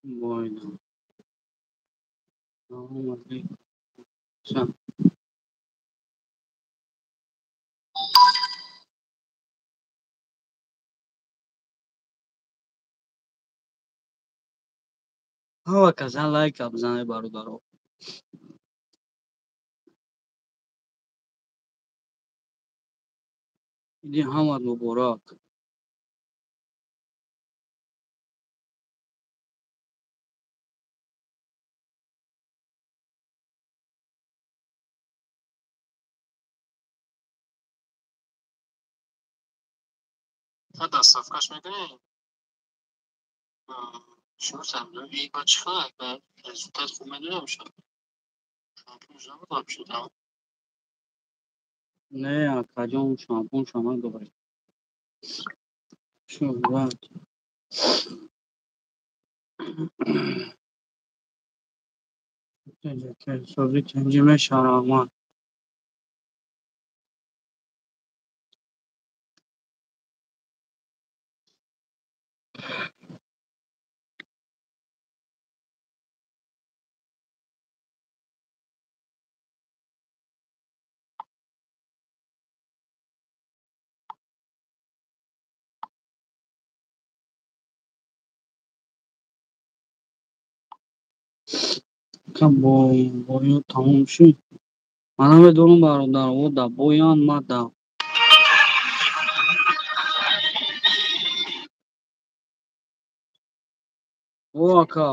Бойдам. Салом алейкум. Ҳама каса лайка бизанед, бародаро. Иди ҳамат муборак. Доставкаш мекунӣ? Шумо сабзои ба чӣ хел результат хуб медодам шуд? Шампунш набуд вообще там? Не, акаҷон, шампунша надорем. Шуҳрат. Сози тинҷӣ меша, раҳмат. Бо тамом шуд. Ман намедонам, бародар, о да боян ма да. О, ака.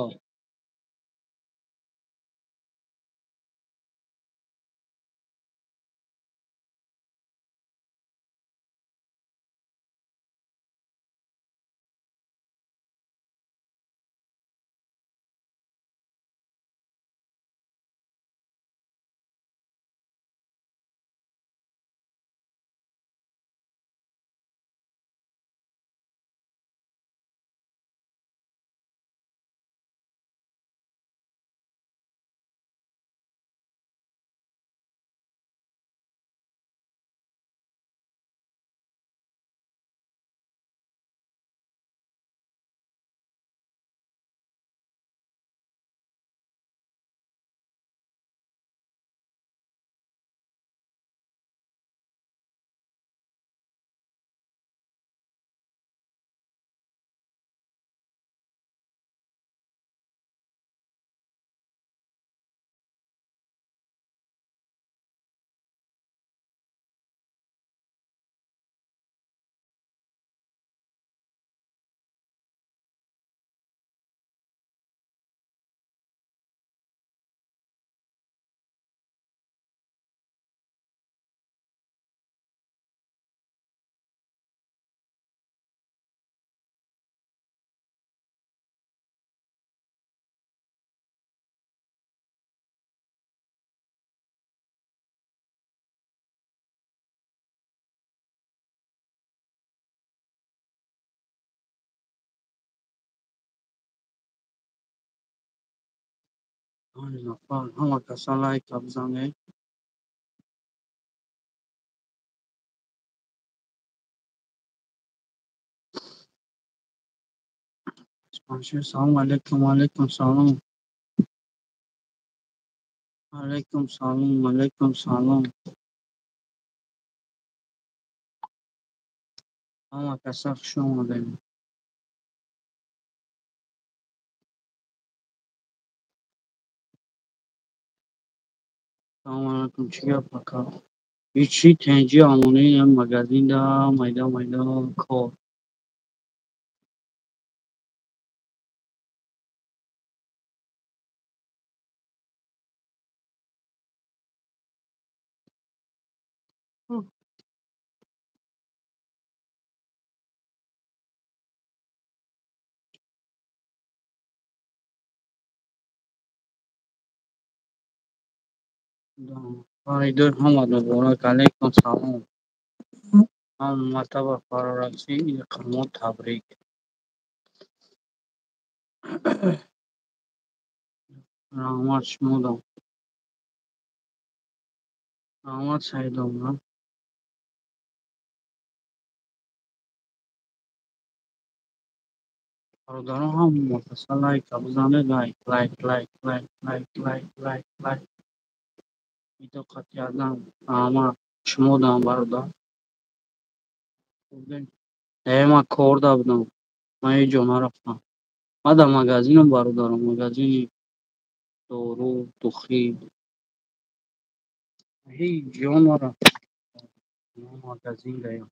Панҷ нафар, ҳама каса лайка бизанед. Салом алейкум, алейкум салом. Алейкум салом, алейкум салом. Ҳама каса хуш омадед. Салом алейкум, чӣ гап, ака? Ҳичи, тинҷӣ, амонӣ, магазинда майда майда кор. Фаридун, ҳамат муборак, алейкум салом. Ҳамата ба фарорасии иди Қурбон табрик. Раҳмат шумодам. Раҳмат, Саидовна. Бародарон, ҳам муфассал лайка бизанед, лайк, лайк, лайк, лайк, лайк, лайк, лайк, лайк. Видео қатъиятан ама шумо дам, бародар. Э, ман кор да будам. Ман ҳеҷ ҷо нарафтам. Ман дар магазинам, бародарон, магазини дору, духӣ. Ҳеҷ ҷо нарафтам. Магазин даям.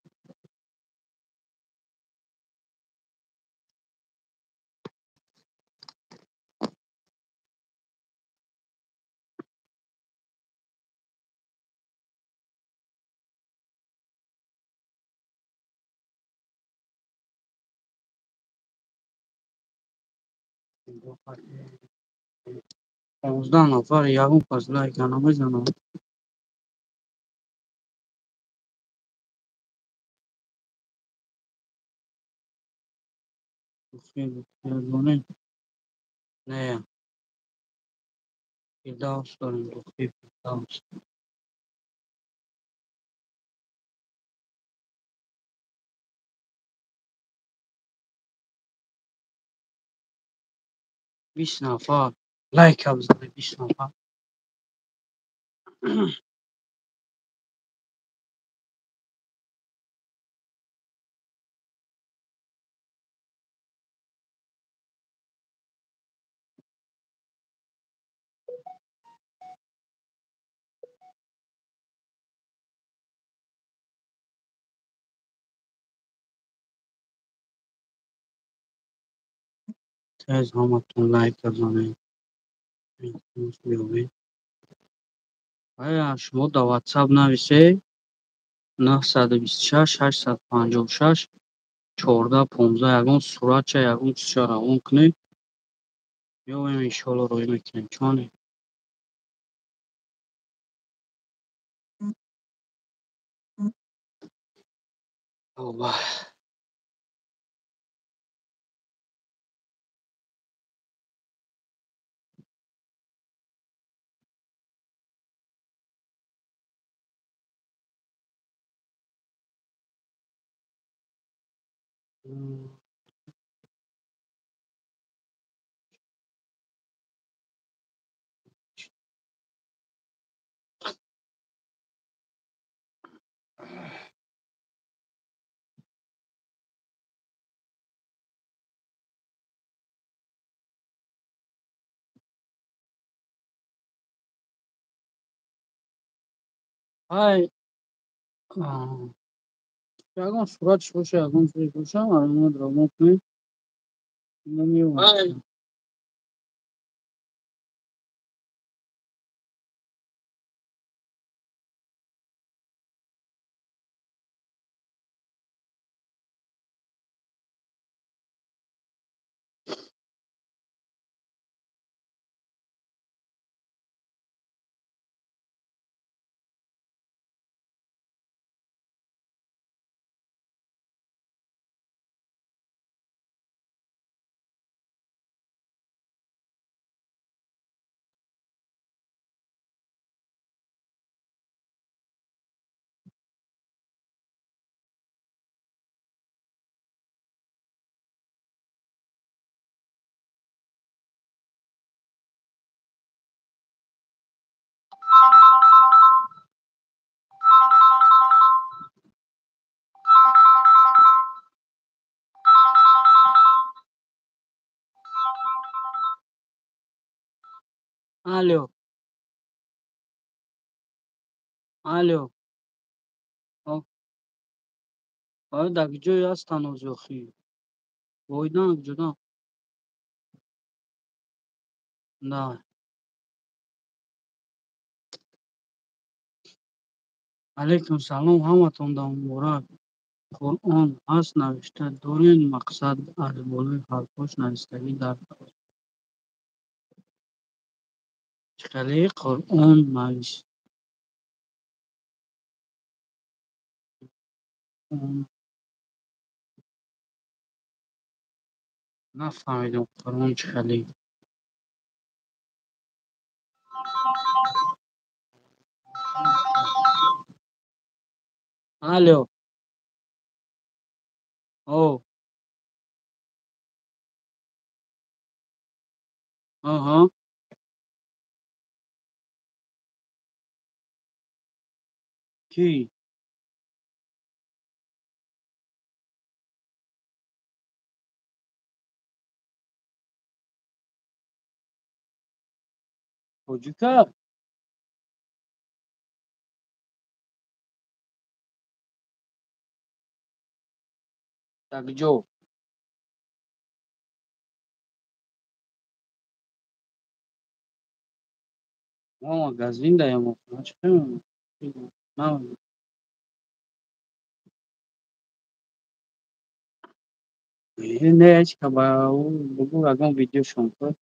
15 нафар, ягон кас лайка намезанад. Дорем? Не. Фирдавс дорем, духи Фирдавс. 20 нафар лайка бизанед, 20 нафар. Тез ҳаматон лайка занед. Ая, шумо дар WhatsApp нависед 926 856 14 15, ягон суратча, ягон чизча равон кунед. Меоем, иншоалло, роҳӣ мекунем. Чоне? Тавба. Ай, ягон суратш боша, ягон чизе боша, маълумот равон кунед. Мо меоем. Алло. Алло. Оё, дар куҷое ҳастанд ҳозир охӣ? Воидан куҷодан? Да. Алайкум салом, ҳаматонда муборак. Қуръон ҳаст, навишта дорен, мақсад аз болои ҳарфҳош навистагӣ дар чӣ хеле Қуръон навис. Нафаҳмидам, Қуръон чӣ хеле. Алло. О. Аҳа, кӣ? Тоҷика? Якҷо. Мо магазин даем, чӣ? Не, ҳеҷ ка ба ӯ бугӯ, ягон видеошон кор.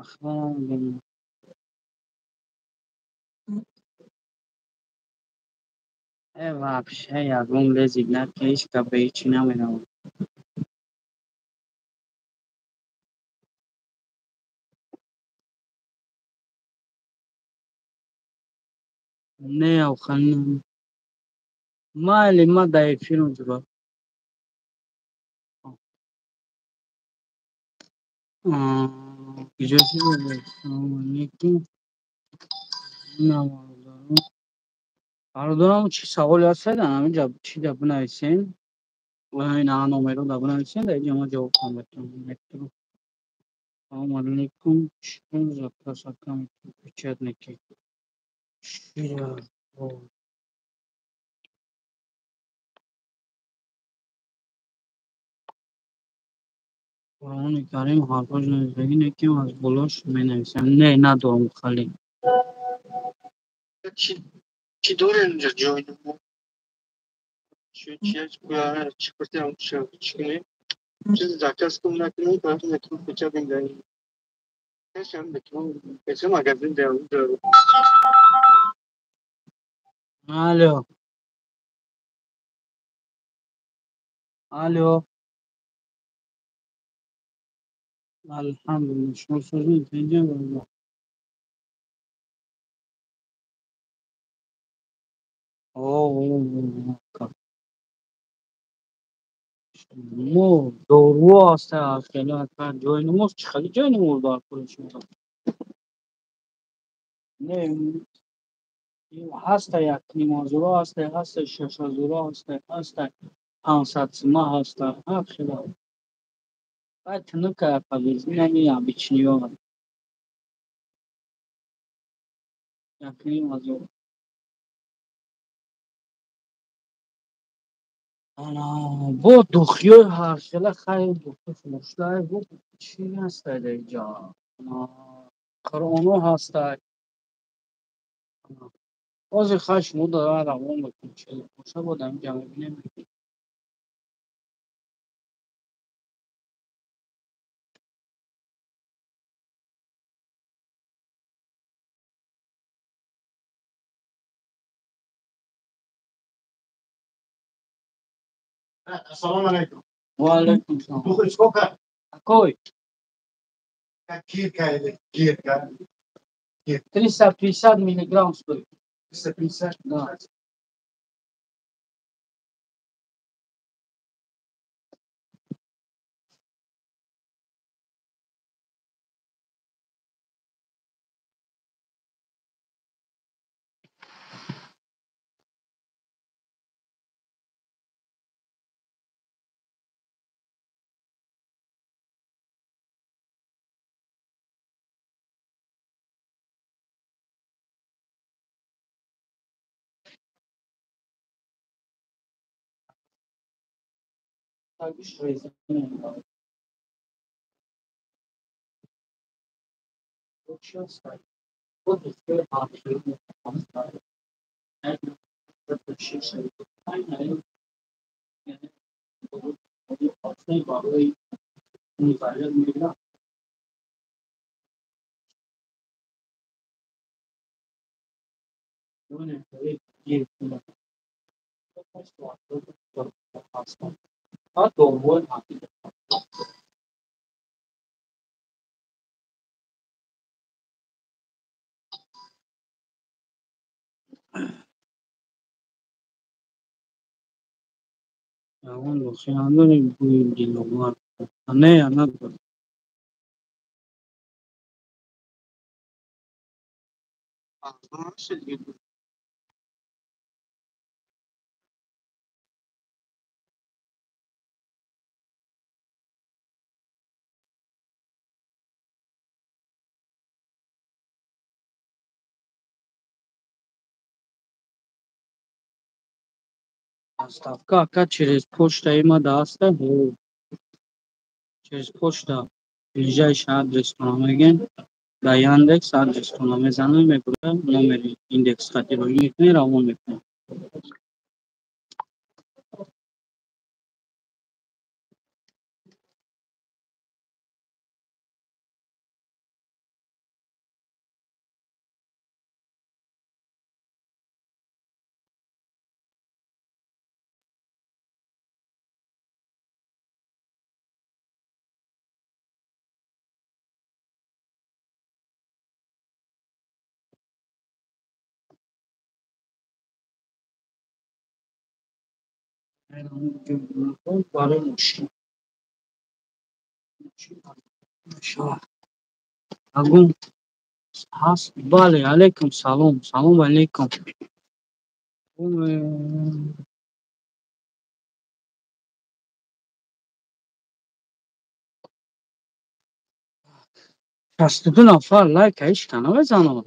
Ахло намедонам. Э, вообще ягон лезет наки, ҳеҷ ка ба ҳечи намеравад. Не, охир, майли, ма дар эфирам ҷура. Куҷо шуда? Салому алейкум. Ина бародарон. Бародарам, чӣ саволе ҳастед, ҳаминҷа чӣ да бинависен. Ина номеро да бинависен, дар инҷа ман ҷавоб метавонам. Салому алейкум. Что за красота печатники? Чӣ? Қуръони Карим ҳарфҳош нависагӣ, не ки аз болош менависем. Не, надорам хали. Чӣ дорем инҷа ҷой? Чӣ чӣ пурсидам, чӣ кунем? Чиз заказ кун накунем, тарафи метро печатник даем. Метро магазин даем. Алло. Алло. Алҳамдулилла, шумо созед, инҷа бародар. Мо доруҳо ҳастанд, ҷои намоз чӣ хеле ҷои намоз дар кори шумо? Не, ҳаста 1,5 ҳазоро ҳаста, ҳаста 6 ҳазоро ҳаста, ҳаста 500 сима ҳаста, ҳар хела. Баъд тунука бензин ами обычныйҳо. 1,5 ҳазор. Ана бо духиёи ҳархела, хайр, духи фурӯштай, бо чӣ ҳастай дар инҷа? Қуръоно ҳастай. Ҳозир хай шумо дора равон мекунем, чизе боша, бо дар инҷа мебинем. Ассалому алайкум. Ва алайкум салом. Духи сколько? Какой? Кирка или гирка? 350 миллиграмм стоит. 350? Да. Ягон дохил надорем бӯи диловар. Не, надорем. Доставка ака через почта има даста. Через почта ближайший адрестона мегӯем. Дар Яндекс адрестона мезанем, мебурад номери индекс хати роӣ мекунем, равон мекунем. Барои мошин. Ягон ҳаст? Бале, алейкум салом. Салом алейкум. 62 нафар лайк ҳеҷ ка намезанад.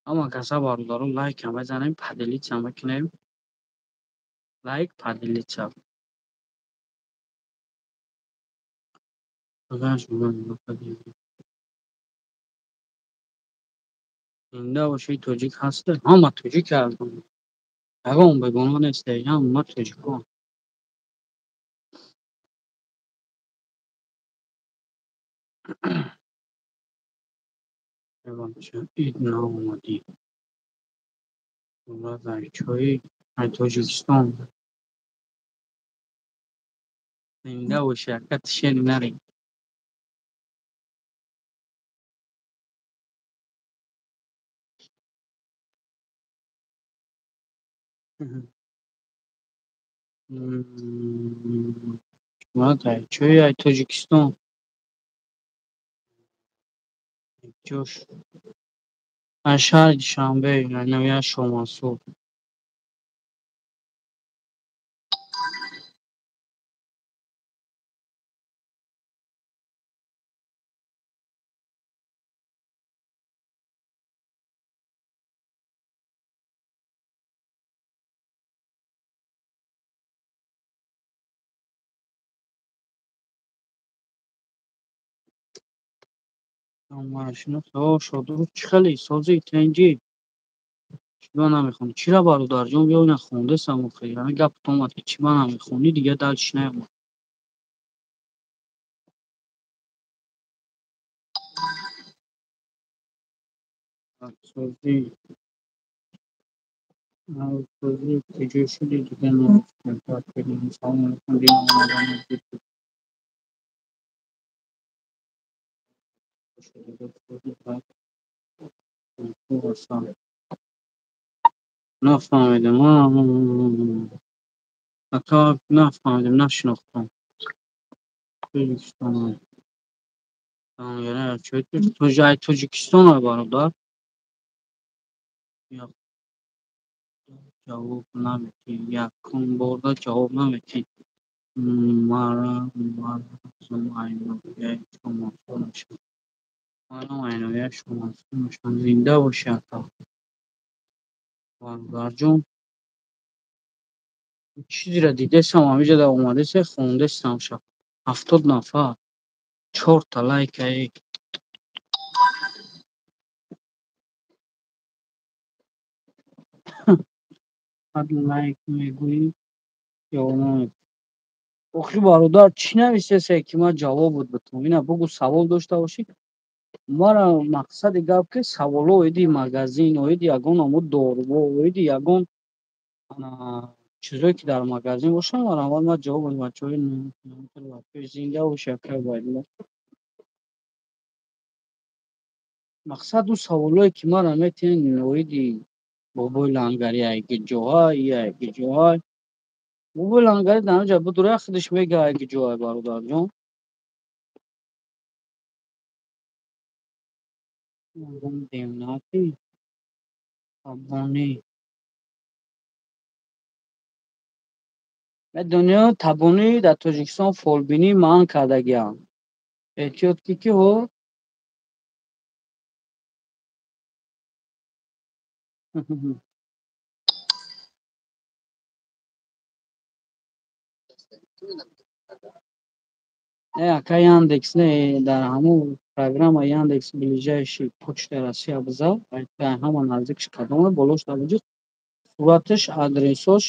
Ҳама каса бародарон лайкам мезанем, поделиться мекунем. Лайк, поделиться. Зинда бошед, тоҷик ҳаста? Ҳама тоҷик ҳастанд. Ягон бегона нест, ҳама тоҷикон. Ид наомадӣ. Чои Тоҷикистон. Зинда бошӣ, ака, тишени нарӣ. Чои ай Тоҷикистон. Ҷош. Аз шаҳри Душанбе, ноҳияи Шоҳмансур. Шодрух чӣ хеле созӣ тенҷӣ? Чӣ ба намехонӣ? Чира бародарҷон, биё ина хондесам охир. Ҳамин гапат омад ки чӣ ба намехонӣ, дигар дальше наомад. Созӣ созӣ куҷо шуди, дигар нагуфтем. Салом алейкум, дин омадан. Нафаҳмидем. Ака, нафаҳмидем, нашинохтам. Тоҷикистон. Тоҷикистон бародар. Ҷавоб наметиҳ. Якум борда ҷавоб наметиҳ. Маразм ай ноҳияи Шоҳмансур мешавам. Манам ай ноҳияи Шоҳмансур мешавам. Зинда бошӣ, ака. Бародарҷон. Чизеро дидесам, ҳамиҷода омадесе, хондесам ша. 70 нафар. 4та лайкаи. Ҳад лайк мегӯӣ, ҷавоб намедиҳӣ. Охи бародар, чӣ нависесе ки ман ҷавобот битам? Ина бугӯ, савол дошта бошӣ. Мара мақсади гап ки саволо оиди магазин, оиди ягон аму доруво, оиди ягон чизое ки дар магазин бошанд, марҳамат, ман ҷавоб бачаҳои. Зинда бошӣ, ака Убайдулло. Мақсад ӯ саволое ки мара метиҳен оиди Бобои Лангари ай гиҷоҳай, и ай гиҷоҳай. Бобои Лангари дар ҳамҷа будура, худаш мега ай гиҷоҳай, бародарҷон. Девнати табонӣ медонӣ, табонӣ дар Тоҷикистон фолбинӣ манъ кардагианд. Эҳтиёт ки ки ҳо. Не, ака, Яндекс не, дар ҳамун программа Яндекс ближайший почта Россия бизав, ҳама наздикш кадоме, болош дар сураташ, адресош,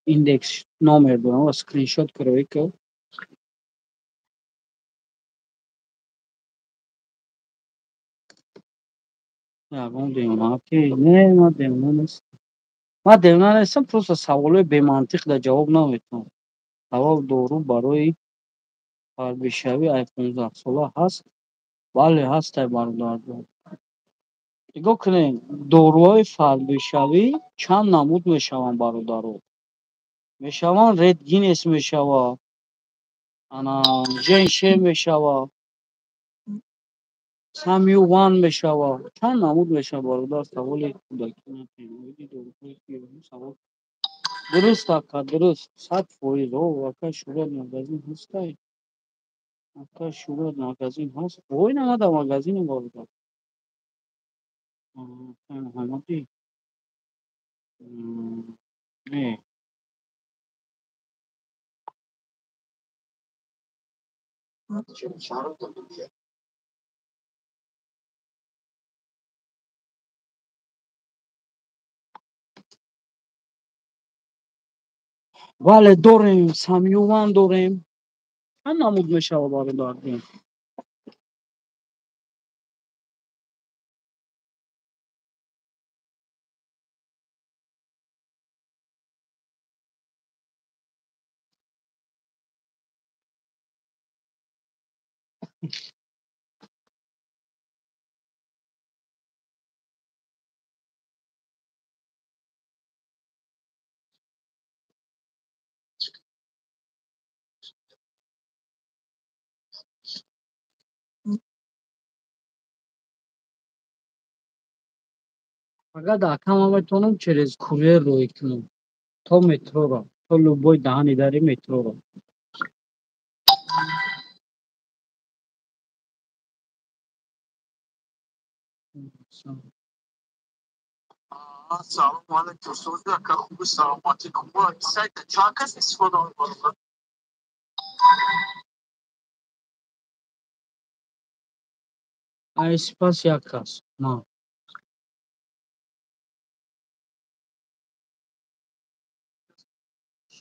индекс номер дорам ва скриншот кироӣ ки. Ягон девона ки? Не, ман девона нестам. Ман девона нестам, просто саволои бемантиқ дар ҷавоб наметавонам. Савол: дору барои фарбишавӣ ай 15-сола ҳаст? Бале, ҳастай, бародарҷон. Нигоҳ кунед, доруҳои фарбишавӣ чанд намуд мешаванд, бародаро. Мешаванд Ред Гиннес, мешава ана Женше, мешава Самюван, мешава чанд намуд мешава, бародар. Саволи кӯдакӣ. Савол дуруст, ака, дуруст, 100%. О, ака, Шӯрат магазин ҳастай? Ака, Шӯрат магазин ҳаст? Ой, на, дар магазинем, бародар. Муҳаммади не. Бале, дорем, Самюван дорем. Чанд намуд мешава, бародар? Фақат акама метавонам через курьер роҳӣ кунам то метроро, то любой даҳани дари метроро. Салому алайкум, устод ака, хуби, саломатӣ хуб? Сайта чанд кас истифода мебарад? Ай, сипас, як кас ман.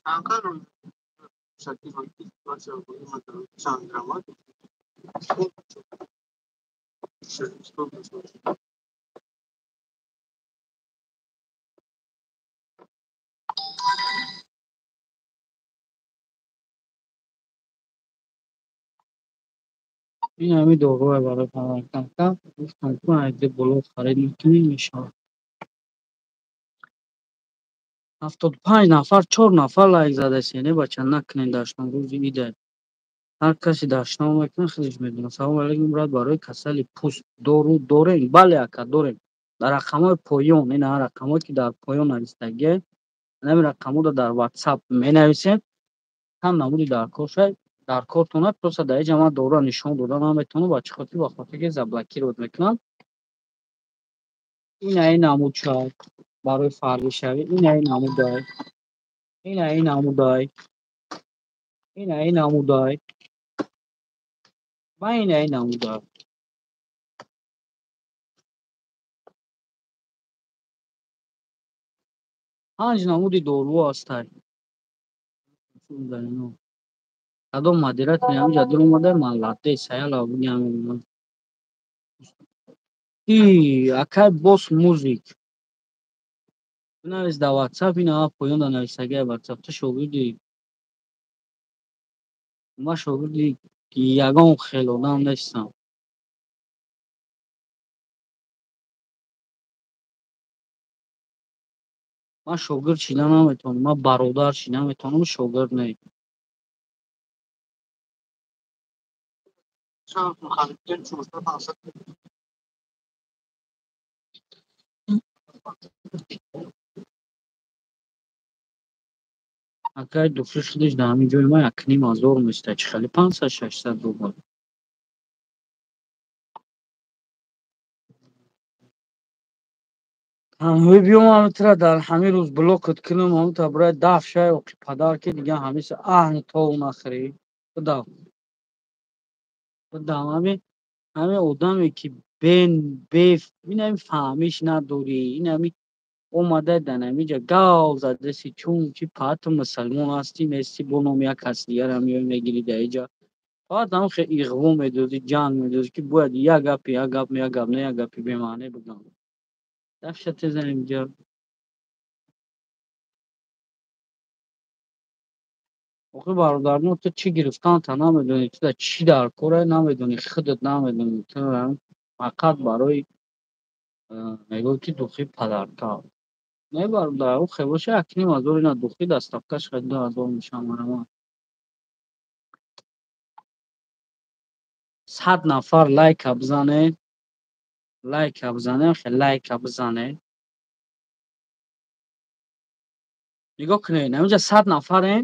Чанд чанд грамма? Ин ҳами доруе барои парваркарда гуфтам, ку айди боло харид мекунӣ, мешавад. 75 нафар, чор нафар лайк задасе. Не, бача, накунед дашном, рӯзи ида ҳар касе дашном мекунад, худаш медонад. Салому алайкум, брат, барои касали пӯст дору дорем? Бале, ака, дорем. Дар рақамҳои поён, ин рақамҳое ки дар поён навистагие, ҳамин рақамҳоро дар Ватсап менависед. Чанд намуди дар кор шай дар кортона. Просто дар инҷа ман доруро нишон дода наметавонам. Ба чӣ хотир? Ба хотир ки заблокировать мекунанд. Ин намуд чай барои фарбишавӣ, ин намудай, ин намудай, ин намудай ва ин намудай. Панҷ намуди доруҳо ҳастай. Кадом модератори ҳаминҷа дуромада, ман латтаи саяла бигам. И акай Бос Музик, бинавис дар Ватсап, ин ҳама поёнда нависагиа Ватсап. Ту шогирди ман, шогирди ягон хел одам нестам. Ман шогирд шида наметавонам, ман бародар шида метавонам, шогирд не. Акай духи худаш дар ҳамин ҷои ма 1500 места, чӣ хеле 500-600 рубл. Танҳоӣ биём ҳамитра дар ҳамин рӯз блокат кунам, ҳамта бирай даф шай оқи падар ки дига ҳамиса аҳни тов нахӯрӣ. Бидав. Бидав ҳамин одаме ки бе инами фаҳмиш надорӣ, инами омада дар ҳаминҷа гав задаси, чунки паҳату мусалмон ҳастӣ, нести, бо номи як кас дигарам меоӣ мегирӣ дар инҷа. Фақат ҳам хел иғво медозӣ, ҷанг медозӣ, ки бояд як гапи, як гап, як гап, не як гапи бемаъне бигам. Дафша теза инҷа. Охи бародарно, ту чӣ гирифтанта намедонӣ, ту дар чӣ дар корай намедонӣ, худат намедонӣ. Ту фақат барои мегӯӣ ки духи падарка. Не бародар, ӯ хел боша 1500 ина духи доставкаш хел 2000 мешавад марамат. 100 нафар лайка бизанед, лайка бизанед, хел лайка бизанед. Нигоҳ кунед, ҳаминҷа 100 нафарен,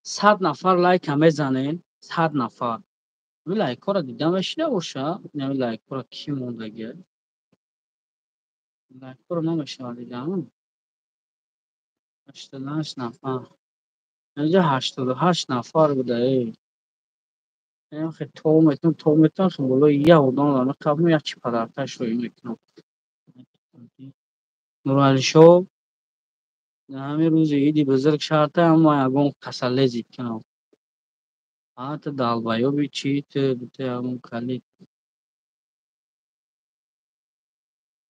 100 нафар лайка мезанед, 100 нафар. Ҳамин лайкҳоро дида мешида боша? Ҳамин лайкҳоро кӣ мондагиа? Лайкҳоро намешавад дида. 88 нафар. Ҳаминҷа 88 нафар буда, эй. Хел тов метавон, тов метавон, хел болои як одам меқабм, як чи падарташ шоӣ мекунам. Нуралишо ҳамин рӯзи иди бузург шарта ама ягон касале зид кунам. Ту далбаёби чӣ, ту ягон калид.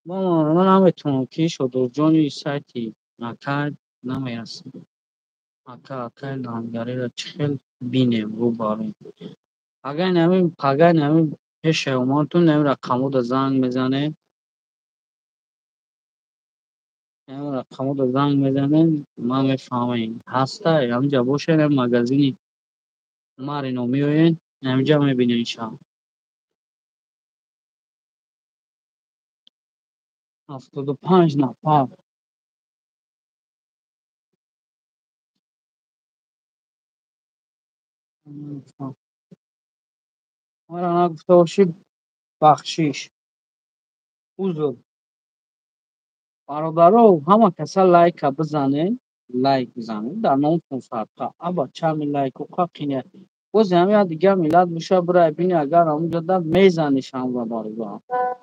Ман наметавонам ки Шодурҷони сайти акай намерасам. Ака, акай лангариро чӣ хел бинем рӯбарӯ. Пагай нами пешаи омадтон нами рақамода занг мезанед. Нами рақамода занг мезанед, ман мефаҳмам. Ҳастай, ҳаминҷа бошед, ҳамин магазини Марино меоед, ҳаминҷа мебинед шав. 75 нафар. Мара нагуфта бошӣ, бахшиш. Узр. Бародаро, ҳама каса лайка бизанед, лайк бизанед, дар номтон садқа. Аба чами лайку қақиня. Боз ҳамин як дигар миллат боша, бирай бини, агар ҳамунҷа да мезаниш ҳамра бародар.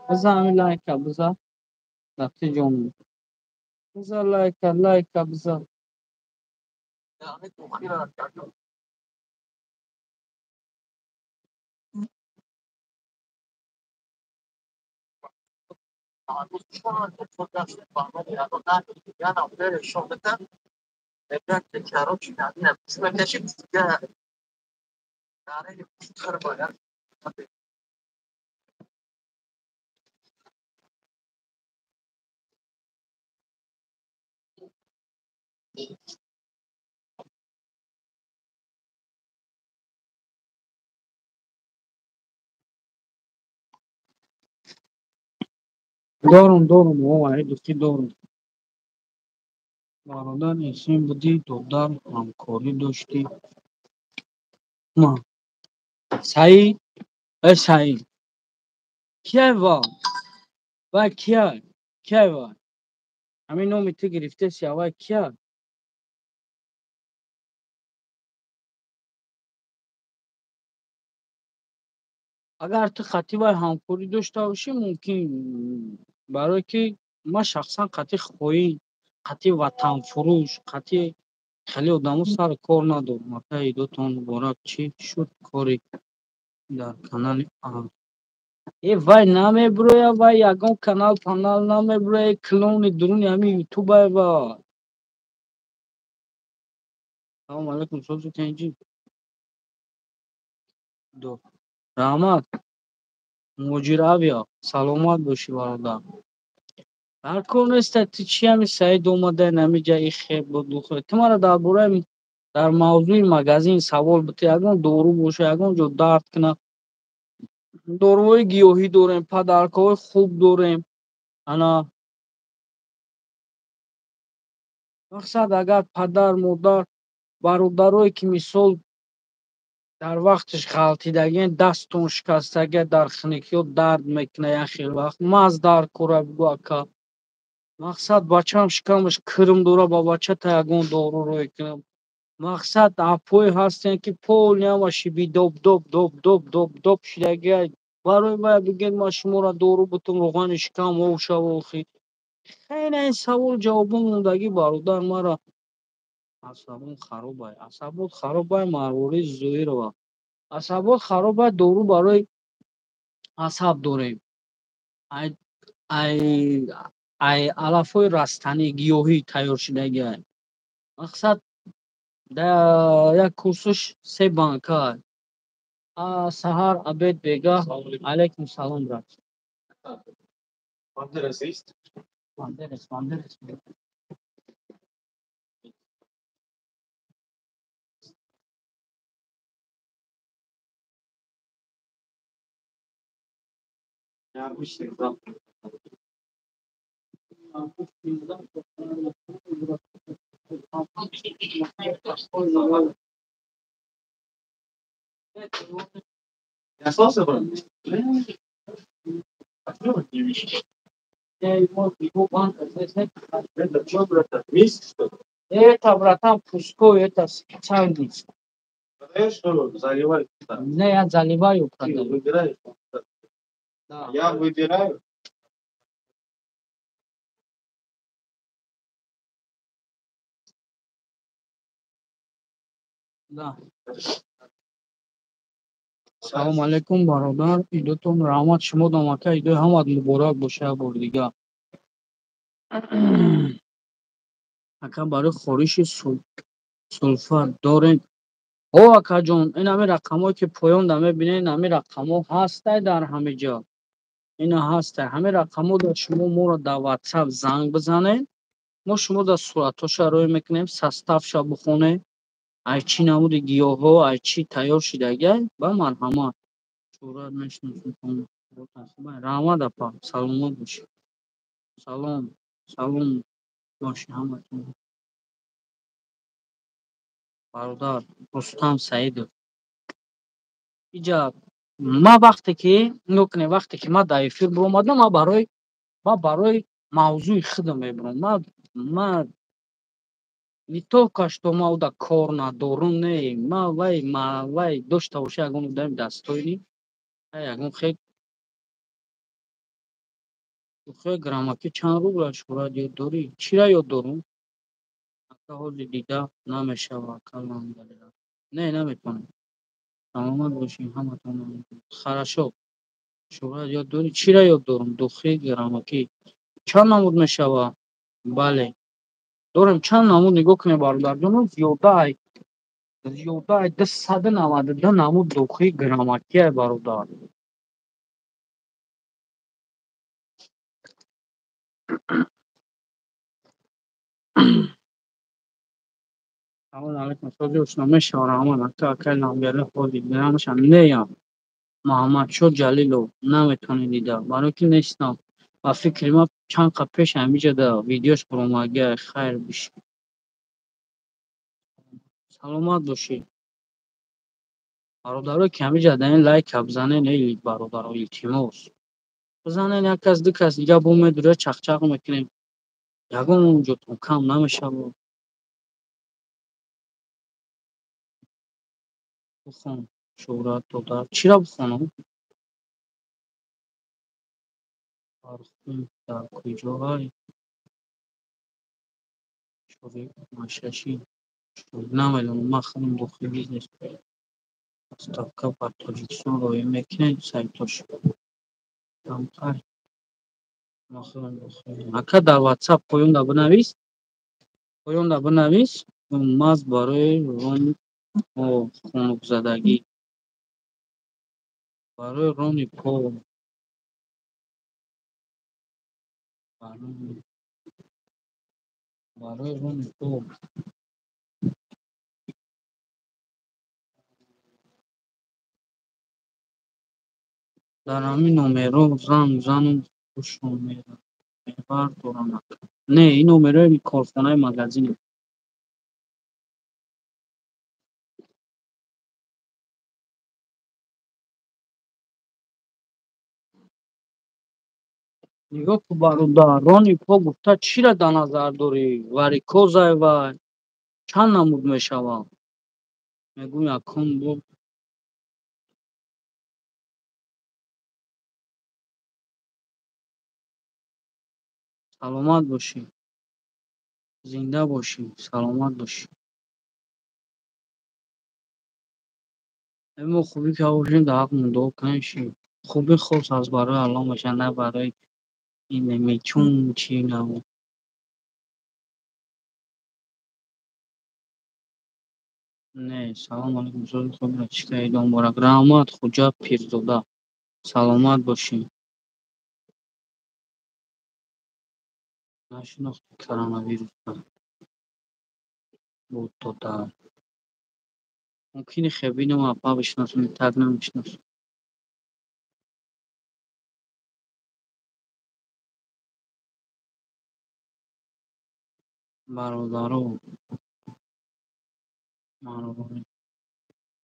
Бизан ҳамин лайка, бизан. Дафти ҷон. Бизан лайка, лайка бизан. Дорум, дорум, о, ай дӯстӣ дорум. Бародар эсен будӣ, додар ҳамкорӣ доштӣ. Ма. Саид, э Саид. Кияй ва? Вай кияй? Кияй вай? Ҳамин номи ту гирифтеси, авай кияй? Агар ту хати вай ҳамкорӣ дошта бошӣ, мумкин, барое ки ман шахсан қати хоин, қати ватанфурӯш, қати хеле одамо сари кор надорам. Акай идотон муборак, чӣ шуд кори дар канали А? Э вай намебуроя, вай ягон канал панал намебуроя, клони дуруни ҳамин ютубай вай. Салому алайкум, созу тенҷи. Ду. Раҳмат. Муҳоҷир авиа, саломат бошӣ бародар. Дар кор неста, ту чи ҳами Саид омада намиҷа ихе будухе. Ту мара дар бораи дар мавзӯи магазин савол бите, ягон дору боша, ягон ҷо дард кунад. Доруҳои гиёҳӣ дорем, падаркаҳои хуб дорем. Ана мақсад, агар падар, модар, бародарое ки мисол дар вақташ ғалтидагиен, дасттон шикастагия, дар хунукиҳо дард мекунад як хел вақт, маз дар кора бигӯ ака. Мақсад, бачаам шикамаш кирм дора, ба бачата ягон дору рӯй кунам. Мақсад, апое ҳастем ки поли ҳама шиби доб доб доб доб доб доб шидагия, барои вай бигӯед ман шуморо дору бутум, роғани шикам ов шава охи. Хеле ин савол ҷавобо мондагӣ, бародар, мара асабом харобай. Асабот харобай, Марворид Зоирова. Асабот харобай, дору барои асаб дорем. Ай ай ай алафҳои растанӣ гиёҳӣ тайёр шудагиай. Мақсад, як курсуш се банка. Саҳар, обед, бегаҳ. Алайкум салом, брат. Бандерас есть? Бандерас, Бандерас. Я обычный завтрак. Не остался, брат? А не видишь? Я его банка здесь нет. Это что, братан, месяц, что ли? Это, братан, пустой, это специальный. Продаешь, что заливать? Не, я заливаю, Ты продаю. выбираешь? Да. Я выбираю. Да. Салом алейкум, бародар, идотон раҳмат, шумо домака, идои ҳамат муборак боша як бори дигар. Ака, барои хориши сулфа дорем? О, акаҷон, ин ҳами рақамҳое ки поёнда мебинед, ҳами рақамҳо ҳастай дар ҳами ҷо. Ина ҳастай. Ҳами рақамҳо дар шумо моро дар WhatsApp занг бизанед. Мо шумо дар суратҳоша рӯй мекунем, составша бихонед. Ай чӣ намуди гиёҳҳо, ай чӣ тайёр шидагиай, ба марҳамат. Шӯҳрат мешиносам. Раҳмат, апа, саломат бошед. Салом, салом бошед ҳаматон. Бародар Рустам Саидов. Иҷа ман вақте ки нигоҳ кунед, вақте ки ман дар эфир биромадам, ман барои мавзӯи худам мебиром. Ман не только что ман уда кор надорум, не, ман вай дошта боша ягон одами достойный, ягон хел духои граммаки чанд рубл шӯҳрат ёд дорӣ? Чира ёд дорум? Ака, ҳозир дида намешава, ака. Не, наметавонам. Саломат бошед ҳаматон. Хорошо. Шӯҳрат ёд дорӣ? Чира ёд дорум? Духи граммакӣ чанд намуд мешава? Бале, дорем чанд намуд. Нигоҳ кунед, бародарҷоно, зиёда ай 292 намуд духи граммакиай, бародар. Салому алайкум, сози ошно мешава. Раҳмат, ака. Акай Ламбера, ҳозир дида намешава? Неям, Муҳаммадшоҳ Ҷалилов, наметавонед дида, барое ки нестам. Ба фикри ман, чанд қа пеш ҳамиҷа да видеош баромадагиай. Хайр бишед, саломат бошед. Бародарое ки ҳамиҷа даин, лайка бизанед, эй бародаро, илтимос, бизанед. Як кас, ду кас дига бо медуря, чақчақ мекунем, ягон ҷотон кам намешавад. Бихон, шӯҳрат додар. Чира бихонам? Бархум дар куҷоай? Машаши намедонам, ман худам дохили бизнес. Доставка ба Тоҷикистон роӣ мекунед? Сайтош. Камтар. Ака, дар WhatsApp поёнда бинавис, поёнда бинавис. Маз барои рони хунукзадагӣ, барои рони по. Барои рони по дар ҳамин номерҳо занг занам, хушон мебардоранд. Не, ин номерҳои корхонаи магазине. Нигоҳ кун, бародар, рони по гуфта чиро дар назар дорӣ? Варикозай вай чанд намуд мешавад? Мегӯм, якум бор. Саломат бошӣ, зинда бошӣ, саломат бошӣ. Мо хубӣ ка бошем, дар ҳаққмон дуо кунем, ши. Хубӣ хос аст барои Аллоҳ мешавад, на барои ин чун чи набуд. Не, салом алейкум, сози хубро чӣ кардед, муборак. Раҳмат, Хуҷа Пирзода. Саломат бошӣ. Нашинохти коронавирусро. Буд додар. Мумкин хебинам апа бишносам, так намешиносам. Бародаро,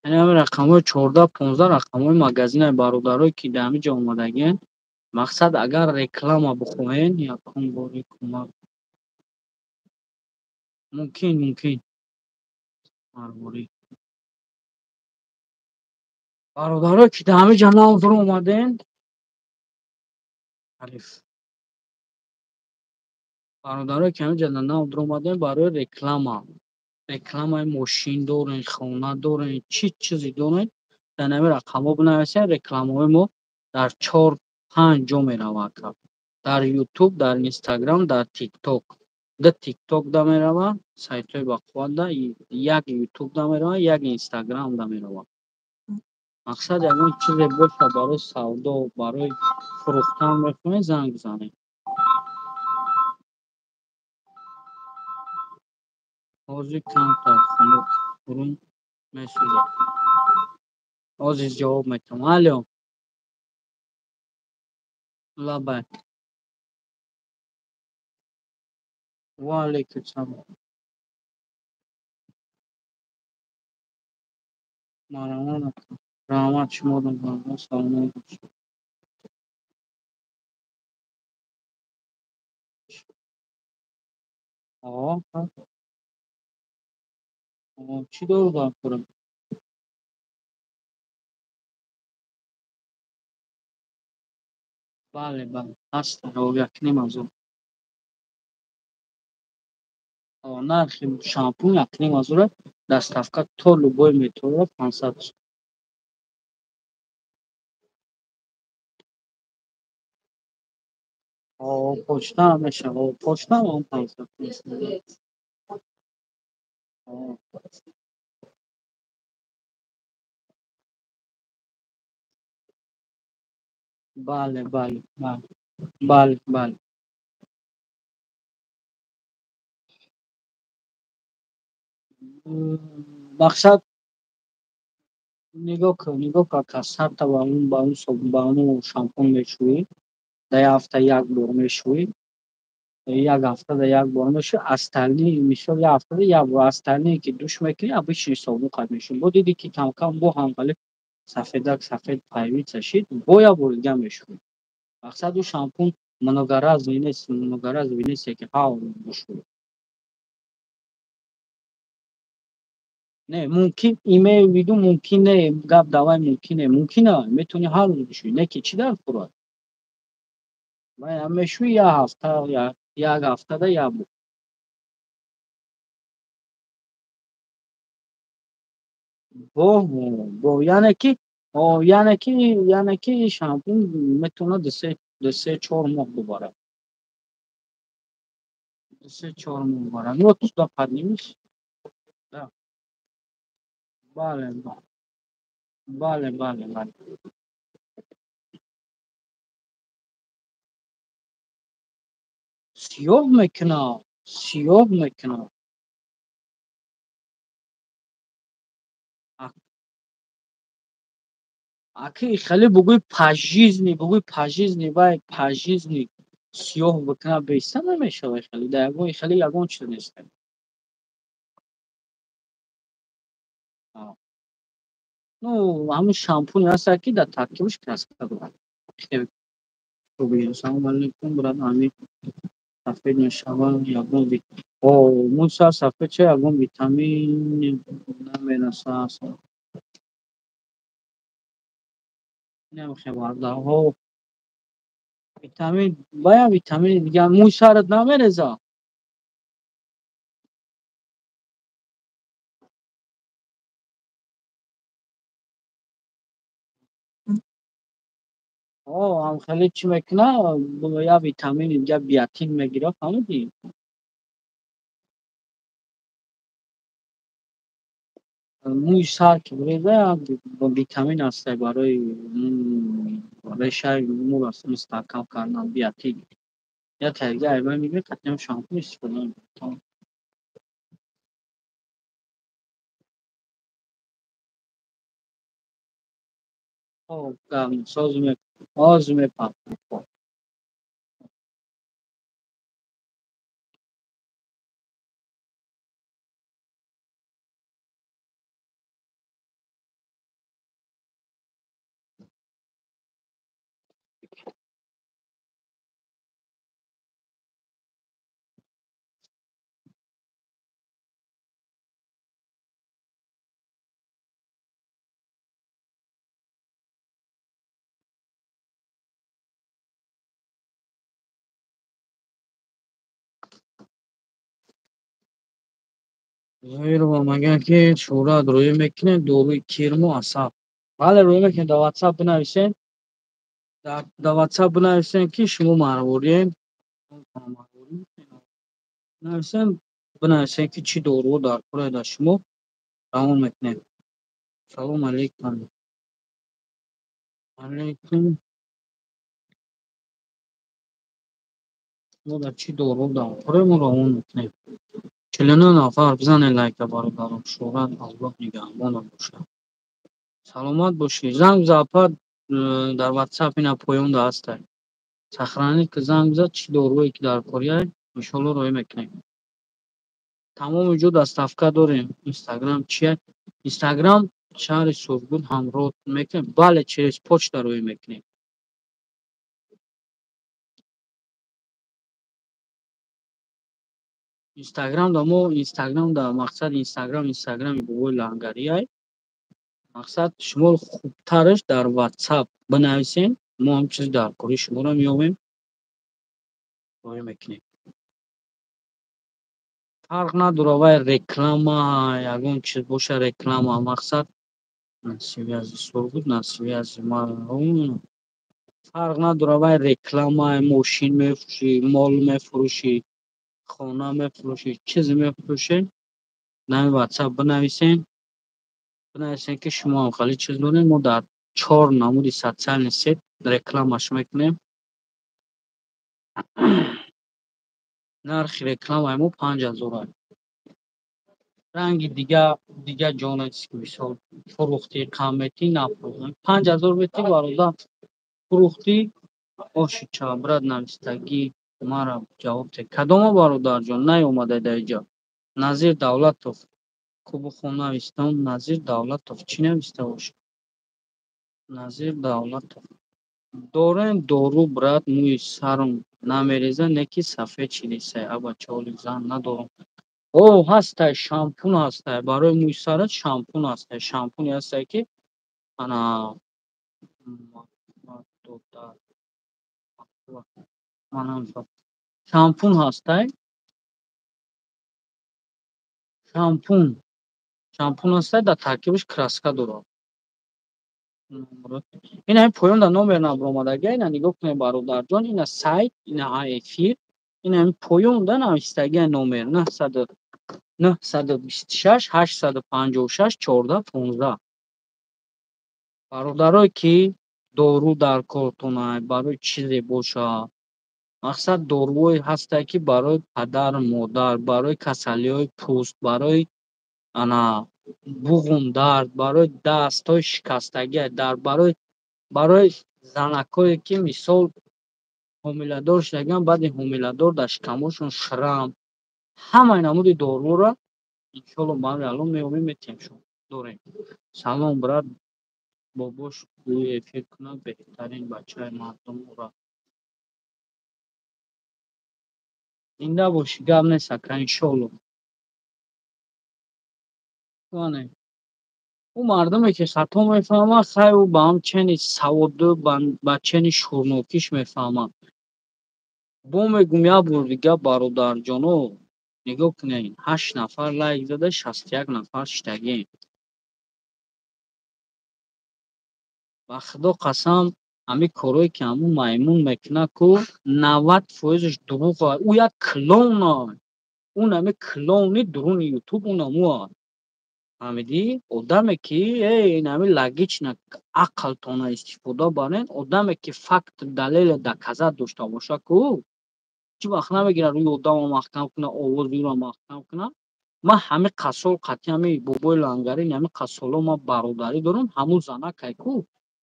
яъне ҳамин рақамҳои 14, 15 рақамҳои магазинаи бародарое, ки дар ҳамин ҷо омадагианд. Мақсад, агар реклама бихоҳен, якум бори кӯмак. Мумкин. Марворӣ. Бародарое, ки дар ҳамин ҷо нав омаден, алиф. Бародарое, ки ҳамин ҷо нав омаден, барои реклама. Рекламаи мошин дорен, хона дорен, чӣ чизе дорен, дар ҳамин рақамҳо бинависен, рекламаҳои мо дар 4-5 ҷо меравад. Дар Ютуб, дар Инстаграм, дар Тикток. Ду Тикток да меравад, сайтҳои бақувват да, як Ютуб да меравад, як Инстаграм да меравад. Мақсад, ягон чизе боша барои савдо, барои фурӯхтан мехоҳед, занг бизанед. Ҳозир камтар хунук, бурун месӯзад. Ҳозир ҷавоб метавам. Алё. Лаббай. Ва алайкум салом. Марҳамат, ака. Раҳмат шуморо, бародар, саломат бошед. Чӣ дору дар хӯрам? Бале, бале, ҳаст, 1,5 ҳазор. Нархи шампун 1,5 ҳазора, доставка то любой метроро 500. Почта ҳам мешавад, почта ҳам 500. Бале, бале, бале, бале, бале. Мақсад, нигоҳ кун, нигоҳ кун, ака, 100 та ба он шампун мешӯӣ, дар як ҳафта як бор мешӯӣ, як ҳафтада як бор мешӯӣ, остальные, мисол, як ҳафтада як бор, остальные ки душ мекунӣ, обычный собун қад мешӯӣ. Бо диди, ки кам-кам бо ҳам вале сафедак сафед появиться шид, бо як бори дига мешӯӣ. Мақсад, ӯ шампун многоразовый нест, многоразовый нест, ки ҳар рӯз бишӯӣ. Не, мумкин, имею в виду, мумкин не, гап давай мумкин не, мумкин а, метавонӣ ҳар рӯз бишӯӣ, не ки чӣ дар хӯрад? Вай мешӯӣ як ҳафта, як ҳафтада як бор. Бо, бо, яъне ки шампун метавонад 2-3, 4 моҳ бубарад. 2-3-4 моҳ бубарад. Ну, вот сюда поднимись. Да. Бале, бале, бале, бале. Сиёҳ мекунад, сиёҳ мекунад. Аки хеле бугӯи пожизни, бугӯи пожизни, вай пожизни сиёҳ бикунад, беста намешавад хеле. Да ягон хеле ягон чиз нест. Ну, ҳамун шампуне ҳаста, ки дар таркибаш краска дорад. Салому алейкум, брат, ҳамин сафед мешавад, ягон о, мӯи сар сафед шава, ягон витамин намерасад. Намехе бародарҳо. Витамин, бая витамини дига мӯи сарат намереза? О, ҳам хеле чӣ мекуна, я витамини дига биотин мегира, фаҳмидӣ? Мӯи сар ки биреза, витамин ҳастай барои решаи мӯро мустаҳкам кардан, биотин. Я тарига айвай мегирӣ, қатъиан шампун истифода мебарӣ. Хоб, гап нест, ҳозир мепартам. Зоирова мегӯяд, ки шӯҳрат рӯё мекунед доруи кирму асаб. Бале, рӯё мекунед, дар WhatsApp бинависед. Дар WhatsApp бинависед, ки шумо марвориед. Бинависед, бинависед, ки чӣ доруҳо дар кор дар шумо равон мекунем. Салом алейкум. Алейкум. Шумо дар чӣ доруҳо дар кор мо равон мекунем. 49 нафар бизанед лайка, бародарон. Шӯҳрат Аллоҳ нигаҳбонат бошад. Саломат бошӣ. Занг биза, апа, дар WhatsApp ина поёнда ҳастай. Сохранить ки, занг биза, чӣ доруе ки дар корияй, иншоалло роҳӣ мекунем. Тамоми ҷо доставка дорем. Инстаграм чия? Инстаграм шаҳри Сургут ҳамроҳ мекунем. Бале, через почта роҳӣ мекунем. Инстаграм да мо, Инстаграм да мақсад, Инстаграм, Инстаграми бобои лангарияй. Мақсад, шумо хубтараш дар WhatsApp бинависед, мо ҳам чизи дар кори шуморо меёбем, роҳӣ мекунем. Фарқ надорад, вай реклама, ягон чиз боша, реклама, мақсад на связи Сургут, на связи фарқ надорад, вай реклама, мошин мефурӯшӣ, мол мефурӯшӣ, хона мефурӯшӣ, чизе мефурӯшед, дар WhatsApp бинависед, бинависед, ки шумо ҳам хеле чиз доред, мо дар чор намуди социальный сеть рекламаш мекунем. Нархи рекламаи мо 5000 аст. Ранги дига дига ҷонест, ки мисол фурӯхтӣ, кам метӣ, нафурӯхтӣ. 5000 метӣ, бародар, фурӯхтӣ, оши ча, брат, навистагӣ мара ҷавоб те. Кадома, бародарҷон, наёмада дар иҷа? Назир Давлатов. Кубухон навистам, Назир Давлатов чӣ нависта бошад? Назир Давлатов. Дорем дору, брат, мӯи сарам намереза, не ки сафед шидисай, абача, оли зан надорам. О, ҳастай, шампун ҳастай, барои мӯи сарат шампун ҳастай, шампуне ҳастай, ки ана шампун ҳастай, шампун, шампун ҳастай, дар таркибаш краска дорад. Ина ин поёнда номер набаромадага, ина нигоҳ кунед, бародарҷон, ина сайт, ина эфир, ина ин поёнда навистага номер 926 856 14 15. Бародарое, ки дору дар кортонай, барои чизе боша. Мақсад дорувое ҳастае, ки барои падару модар, барои касалиҳои пӯст, барои ана буғумдард, барои дастҳои шикастагӣ, дар барои занакҳое, ки мисол ҳомиладор шудагианд, баъди ҳомиладор дар шикамҳошон шрам, ҳамаи намуди доруро иншоалло ба амри Аллоҳ меёбем, метиҳем, шумо дорем. Салом, брат, бобош гӯи эфир кунад, беҳтарин бачаи мардум ура. Зинда бошӣ, гап нест, ака, иншоалло. Ване. Ӯ мардуме, ки хато мефаҳмад, хай, ӯ ба ҳам чени саводу ба чени шӯрнокиш мефаҳмад. Бо мегум як бор дига, бародарҷоно, нигоҳ кунед, ҳашт нафар лайк зада, 61 нафар шидагием. Ба худо қасам, ҳамин корое, ки ҳамун маймун мекунад ку, 90 фоизаш дурӯғ. Ӯ як клоун, ӯ ҳами клоуни дуруни Ютуб, унамуа. Фаҳмидӣ? Одаме, ки ин ҳами логично ақлтона истифода барен, одаме, ки факт, далеле доказать дошта боша ку, ҳеҷ вақт намегирад рӯи одамо маҳкам кунад, овози ӯро маҳкам кунад. Ман ҳами қассол қатъи ҳами бобои лангарӣ, ҳами қассоло ман бародарӣ дорам. Ҳамун занакай ку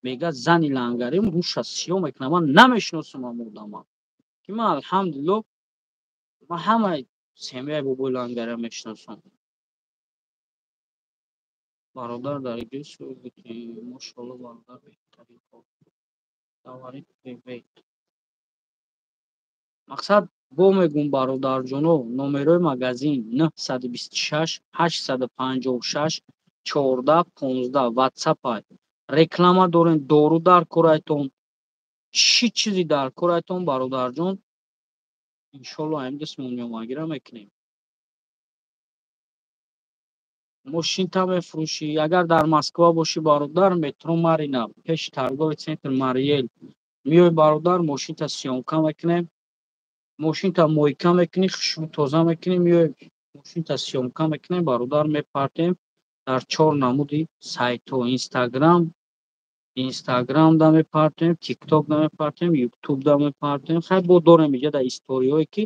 мега зани лангарим рӯша сиёҳ мекунад. Ман намешиносам ҳамун одама, ки ман, алҳамдулилло, ман ҳамаи семьяи бобои лангариро мешиносам. Бародар, дар ҷои суол мошоалло, бародар, беҳтарин кор. Говорит привет. Мақсад, бо мегум, бародарҷоно, номерои магазин 926 856 14 15, ватсапай. Реклама дорем, дору дар корайтон, чӣ чизе дар корайтон, бародарҷон, иншоалло ҳамин дастмон меомагира мекунем. Мошинта мефурӯшӣ, агар дар Москва бошӣ, бародар, метро Марина, пеши торговый центр Мариэл меои, бародар, мошинта съёмка мекунем. Мошинта мойка мекунӣ, хушбӯ тоза мекунӣ, меои, мошинта съёмка мекунем, бародар, мепартем дар чор намуди сайтҳо: Инстаграмда мепартем, Тиктокда мепартем, Ютубда мепартем. Хай, бо дорем иҷа дар историҳое, ки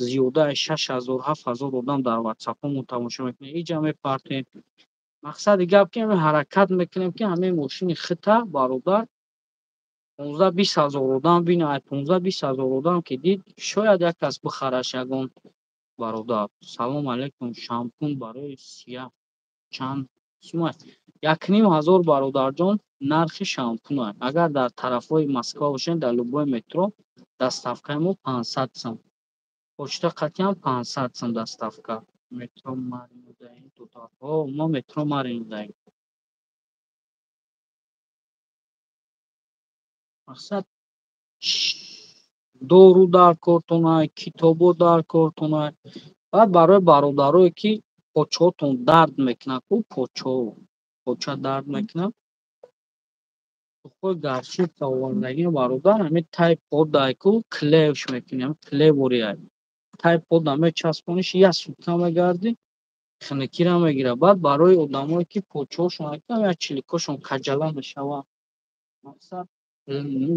зиёда аз 6000, 7000 одам дар ватсапҳомон тамошо мекунем, иҷа мепартем. Мақсади гап, ки ҳаракат мекунем, ки ҳамаи мошини хита, бародар, 15-20 ҳазор одам бина. 15-20 ҳазор одам ки дид, шояд як кас бихараш ягон бародар. Салом алейкум, шампун барои сияҳ чанд сум аст? 1500, бародарҷон, нархи шампун. Агар дар тарафҳои Москва бошем, дар любой метро доставкаи мо 500 сум, почта қатъиан 500 сум доставка. Метро Маринодаем? Мо метро Маринодаем. Мақсад, дору дар кортонай, китобо дар кортонай. Баъд барои бародарое, ки почаҳотон дард мекунад ку, почаҳо, поча дард мекунад, тухои горчица овардагӣ, бародар, ҳамин тай подай ку клеюш мекунем, клеворияй тай пода мечаспониш, як сутка мегардӣ, хунукира мегирад. Баъд барои одамое, ки почаҳошон як чиликошон каҷала мешавад, мақсад,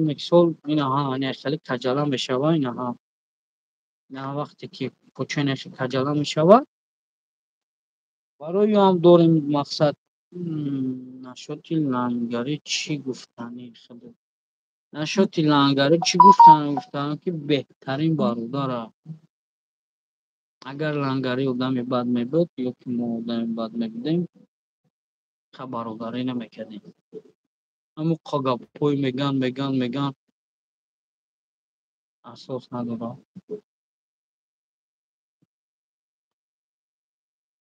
мисол, инаҳа хеле каҷала мешава, инаҳа вақте ки почаи каҷала мешавад, барои ӯ ҳам дорем. Мақсад, насчёти лангарӣ чӣ гуфтанӣ? Насчёти лангарӣ чӣ гуфтанӣ? Гуфтанӣ, ки беҳтарин бародара. Агар лангарӣ одами бад мебуд ё ки мо одами бад мебудем, ха, бародарӣ намекардем. Ҳамун гапҳои меган, меган, меган, асос надорад,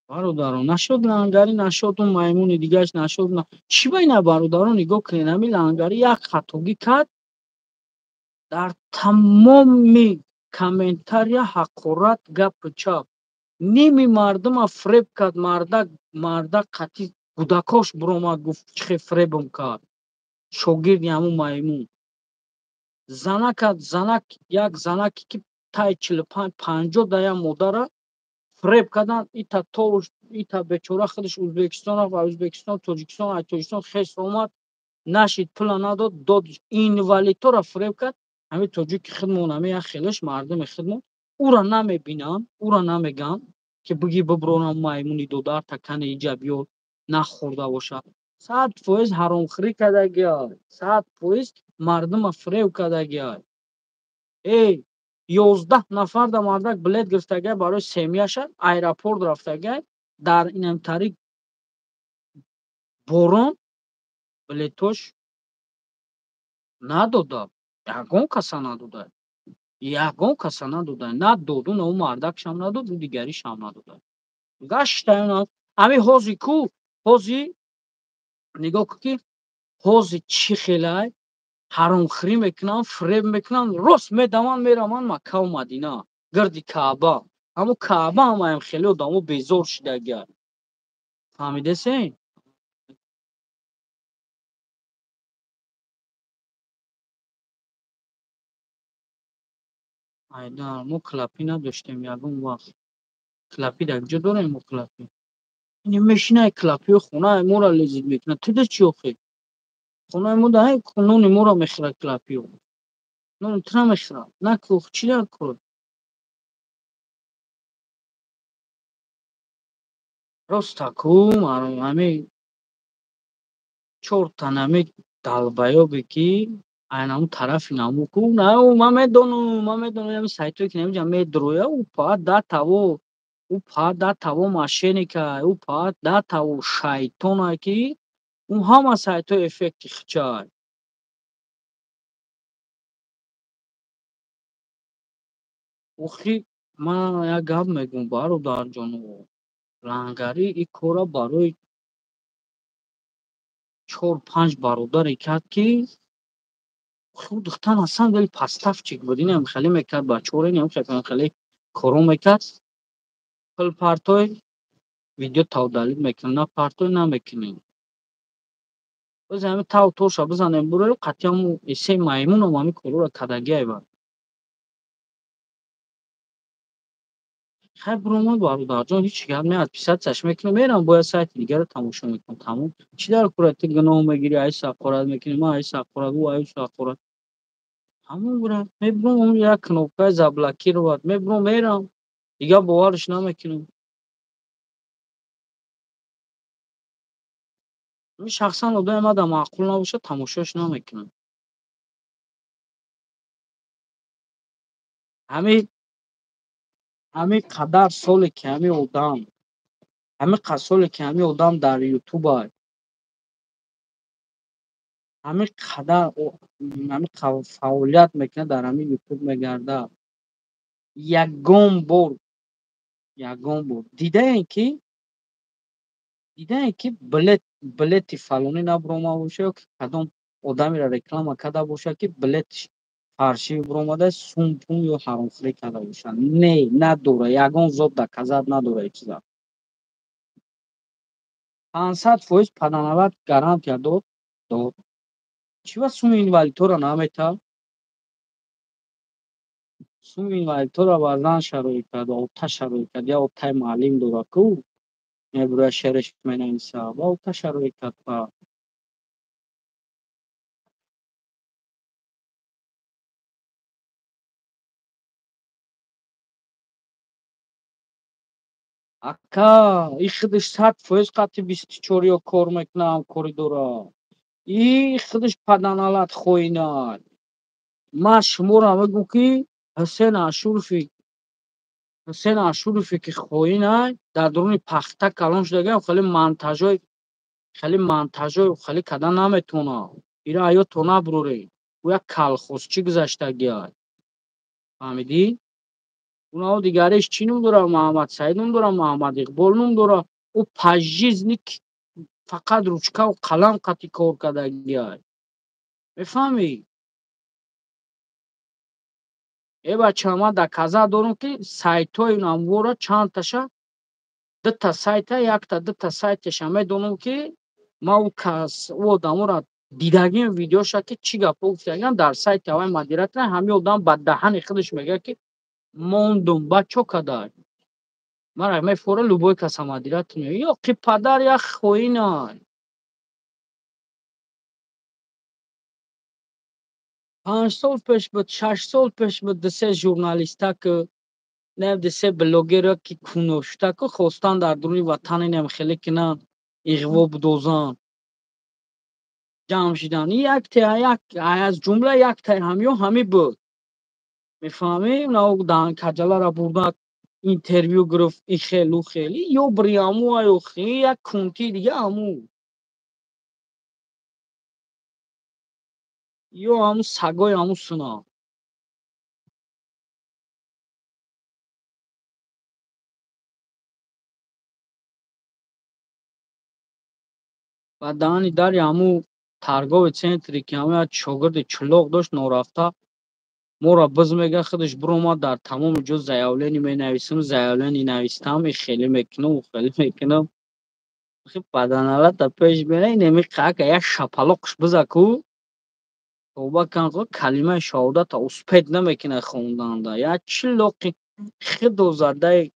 бародарон. Нашуд лангарӣ, нашуд он маймуни дигараш, нашуд. Чӣ ба ина, бародарон, нигоҳ кунед, ҳамин лангарӣ як хатогӣ кард, дар тамоми комментария ҳақорат, гапу чап, ними мардума фреб кард. Мардак, мардак қатъи кӯдакош буромад, гуфт, чӣ хел фребм кард, шогирди ҳамун маймун. Занака, занак, як занаке, ки таи 45, 50 да як модара фреб кардан. Ита тош, ита бечора худаш Ӯзбекистон рафт, аз Ӯзбекистон Тоҷикистон, аз Тоҷикистон хес омад, нашид, пула надод, дод, инвалидҳоро фреб кард. Ҳамин тоҷики худмон, ҳамин як хелаш мардуми худмон ура намебинанд, ура намеган, ки биги бибронам маймуни додар такани иҷа биёр нахӯрда бошад. 100% ҳаромхӯрӣ кардагиай, 100% мардума фиреб кардагиай. Эй, 11 нафар да мардак билет гирифтагиай барои семьяша, аэропорт рафтагиай, дар инам тариқ борон билетош надода, ягон каса надода, ягон каса надода, надоду, на ӯ мардакшам надод, ӯ дигаришам надода. Гаштаю ҳамин ҳози ку, ҳози нигоҳ кун, ки ҳози чӣ хелай ҳаромхӯрӣ мекунанд, фиреб мекунанд, рост медаванд, мераванд Маккаву Мадина, гирди Кааба. Ҳамо Кааба ҳамаям хеле одамо безор шидагиай. Фаҳмидесен? Айдар, мо клапӣ надоштем ягон вақт. Клапӣ дар куҷо дорем мо клапӣ? Ин мешинай клапиё хонаи моро лезид мекунад. Ту да чӣ охе? Хонаи мо да ҳай нони моро мехӯрад клапиё. Нони ту намехӯрад. Наку, чӣ дар кор? Роста ку, ҳамин чорта нами далбаёбе ки айнаму тарафи наму ку, на, ман медонам, ман медонам, ҳамин сайтое ки намиҷа медроя, ӯ па да таво, ӯ па да таво мошенника, ӯ па да таво шайтона, ки ӯ ҳама сайтҳои эффекти хичай. Охи, ман як гап мегӯм, бародарҷоно, лангарӣ ин корро барои чор-панҷ бародаре кард, ки худ духтан ҳасан вали поставчик буд, инам хеле мекард, бачаҳоро инам хеле коро мекард. Пул партой видео тавдалид мекунем, на партой намекунем. Боз ҳамин тав тоша бизанем бурем, қатъиаму эсеи маймунам ҳамин корора кардагиай ба. Хай буромад бародарҷон, ҳеҷ гап не, отписатьсяш мекунем, мерам бояд сайти дигарро тамошо мекунам, тамом. Чӣ дар кора ту гуноҳ мегирӣ, ай сақорат мекунӣ, ман ай сақорат, ӯ ай сақорат. Ҳамон бура, мебурам, он як кнопкаи заблокировать, мебурам, мерам, дигар боварш намекунам. Шахсан одаме мада маъқул набошад, тамошош намекунам. Ҳамин қадар соле ки ҳамин одам, ҳамин қадр соле ки ҳамин одам дар ютуб ҳамин қадар ҳамин фаъолият мекунад, дар ҳамин ютуб мегардад, ягон бор дидаем ки билети фалонӣ набуромада бошад ё ки кадом одамеро реклама карда бошад, ки билетиш фарши буромада, сум-пум ё ҳаромхӯрӣ карда бошад. Не, надора, ягон зот доказат надора ин чиза. 500% паданават гарантия дод. Чӣ ва суми инвалидҳоро наметавад? Суми инвалидҳоро баъзан шароит кард, ота шароит кард, я отаи муаллим дора ку, мебурояд шеъраш менависа, ва ота шароит кард па. Ака, и худаш 100% қати 24 ё кор мекунад, ҳамкорӣ дорад. И худаш паданалат хоинад. Ман шуморо мегӯм, ки Ҳусен Ашурофе ки хоинай, дар дуруни пахта калон шудагиам, хеле монтажой, хеле монтажой, хеле карда наметавонад. Ира аёто набуроред. Ӯ як калхозчӣ гузаштагиай. Фаҳмидӣ? Унао дигареш чӣ ном дорад? Муҳаммад Саид ном дорад, Муҳаммад Иқбол ном дорад. Ӯ пажизни фақат ручкаву қалам қати кор кардагиай. Мефаҳмӣ? Э бача, ман доказа дорам, ки сайтҳои намвора чандташа, дута сайта, якта дута сайташа медонам, ки ман ӯ кас, ӯ одаморо дидагим видеоша, ки чӣ гапҳо гуфтагиам дар сайти ҳаваи модератор. Ҳамин одам ба даҳани худаш мегӯяд, ки мондум, ба чо кадай? Мара мефора любой каса модератор мегӯяд. Ё ки падар як хоинай. 5 сол пеш буд, 6 сол пеш буд, дусе журналиста ки не, дусе блогера ки куношта ку хостан дар дуруни ватан инам хеле кинан, иғво будозан, ҷамъ шидан. Як як аз ҷумла яктай ҳамё ҳами буд, мефаҳмӣ? Каҷалара бурда интервю гирифт, и хелу хели ё бриаму аю як кунти дига аму ё ҳаму сагои ҳаму суна. Ба даҳани дари ҳаму торговый центре ки ҳаму як шогирди чулоқ дошт норафта, моро биз мега, худаш биромад, дар тамоми ҷо заявление менависам, заявление навистам, и хеле мекунам, хеле мекунам. Баданалата пеш мера, инеми қака як шапалоқш биза ку, тоба кан, калимаи шаҳодата успеть намекунад хонданда. Як чилоқи хидо задаи.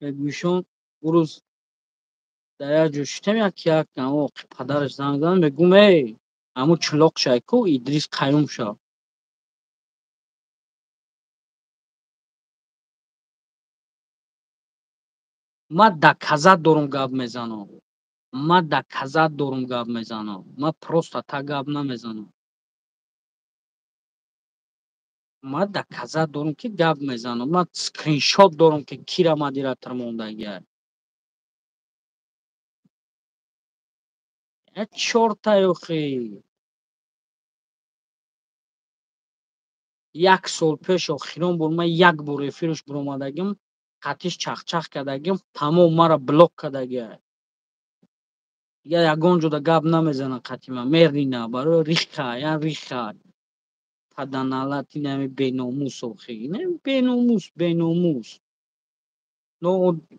Мегӯшон, урӯз дар як ҷо шитем, як як падараш занг зад, мегӯм: «Эй, ҳамун чилоқ шай ку, Идрис Қаюм шав». Ман доказать дорум, гап мезанам. Ман доказать дорум, гап мезанам. Ман просто так гап намезанам. Ман доказать дорум, ки гап мезанам. Ман скриншот дорум, ки кира модератор мондагиай. Чортай охи. Як сол пеш охирон бор ман як бор эфирш биромадагим, қатиш чахчах кардагим, тамом мара блок кардагиай. Дигар ягон ҷода гап намезанад қати ман, мерина барои риха, я риха. Паданалат инами беномус охи. Беномус, беномус. Но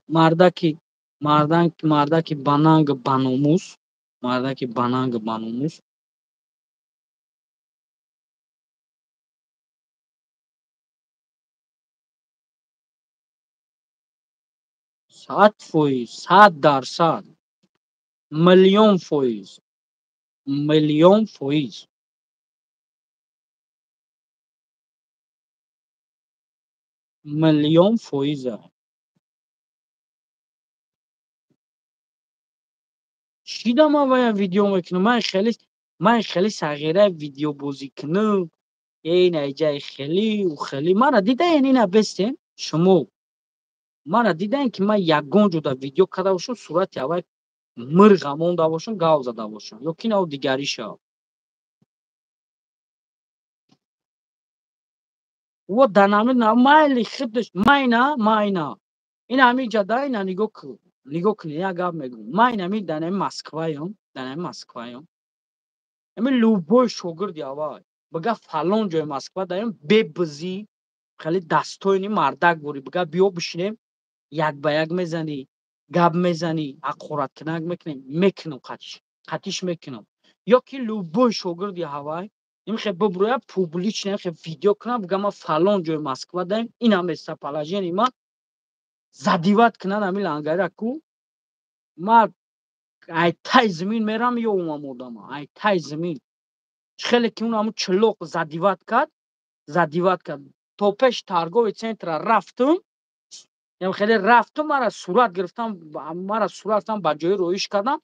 мардаки мардаки бананг баномус, мардаки бананг баномус. 100%, 100%, 1,000,000%, 1,000,000%. 1,000,000%а. Чӣ да ман вая видео мекунам? Ман хеле сағира видеобозӣ кунам. Эй, наиҷаи хеле, ӯ хеле. Мара дидаен, ина бестен шумо. Мара дидаен, ки ман ягон ҷода видео карда бошам, сурати аввал мирға монда бошам, гав зада бошам. Ё ки нав дигарӣ шав. Во данами майли худаш майна майна. Ина ҳамин ҷада, ина нигоҳ кун. Нигоҳ кунед, як гап мегӯм. Ман инами дар ҳами Москваям, дар ҳами Москваям. Ҳами любой шогирди аввал бига фалон ҷои Москва даем, бебизӣ, хеле дастоини мардак бурӣ, бига биё бишинем, як ба як мезанӣ, гап мезанӣ, ҳақораткунак мекунем, мекунам қатиш, қатиш мекунам. Ё ки любой шогирди ҳавай имхе бибурӯя публично имхе видео кунам, бига ман фалон ҷои Москва даем, ина местоположение ман задевать кунан ҳами лангаря ку, ман ай тай замин мерам, ёвам одама, ай тай замин. Хеле ки он ҳамун чилоқ задевать кард, задевать кард. То пеши торговый центра рафтум, хеле рафтум, мара сурат гирифтам, мара сурат гирифтам, ба ҷои роиш кардам,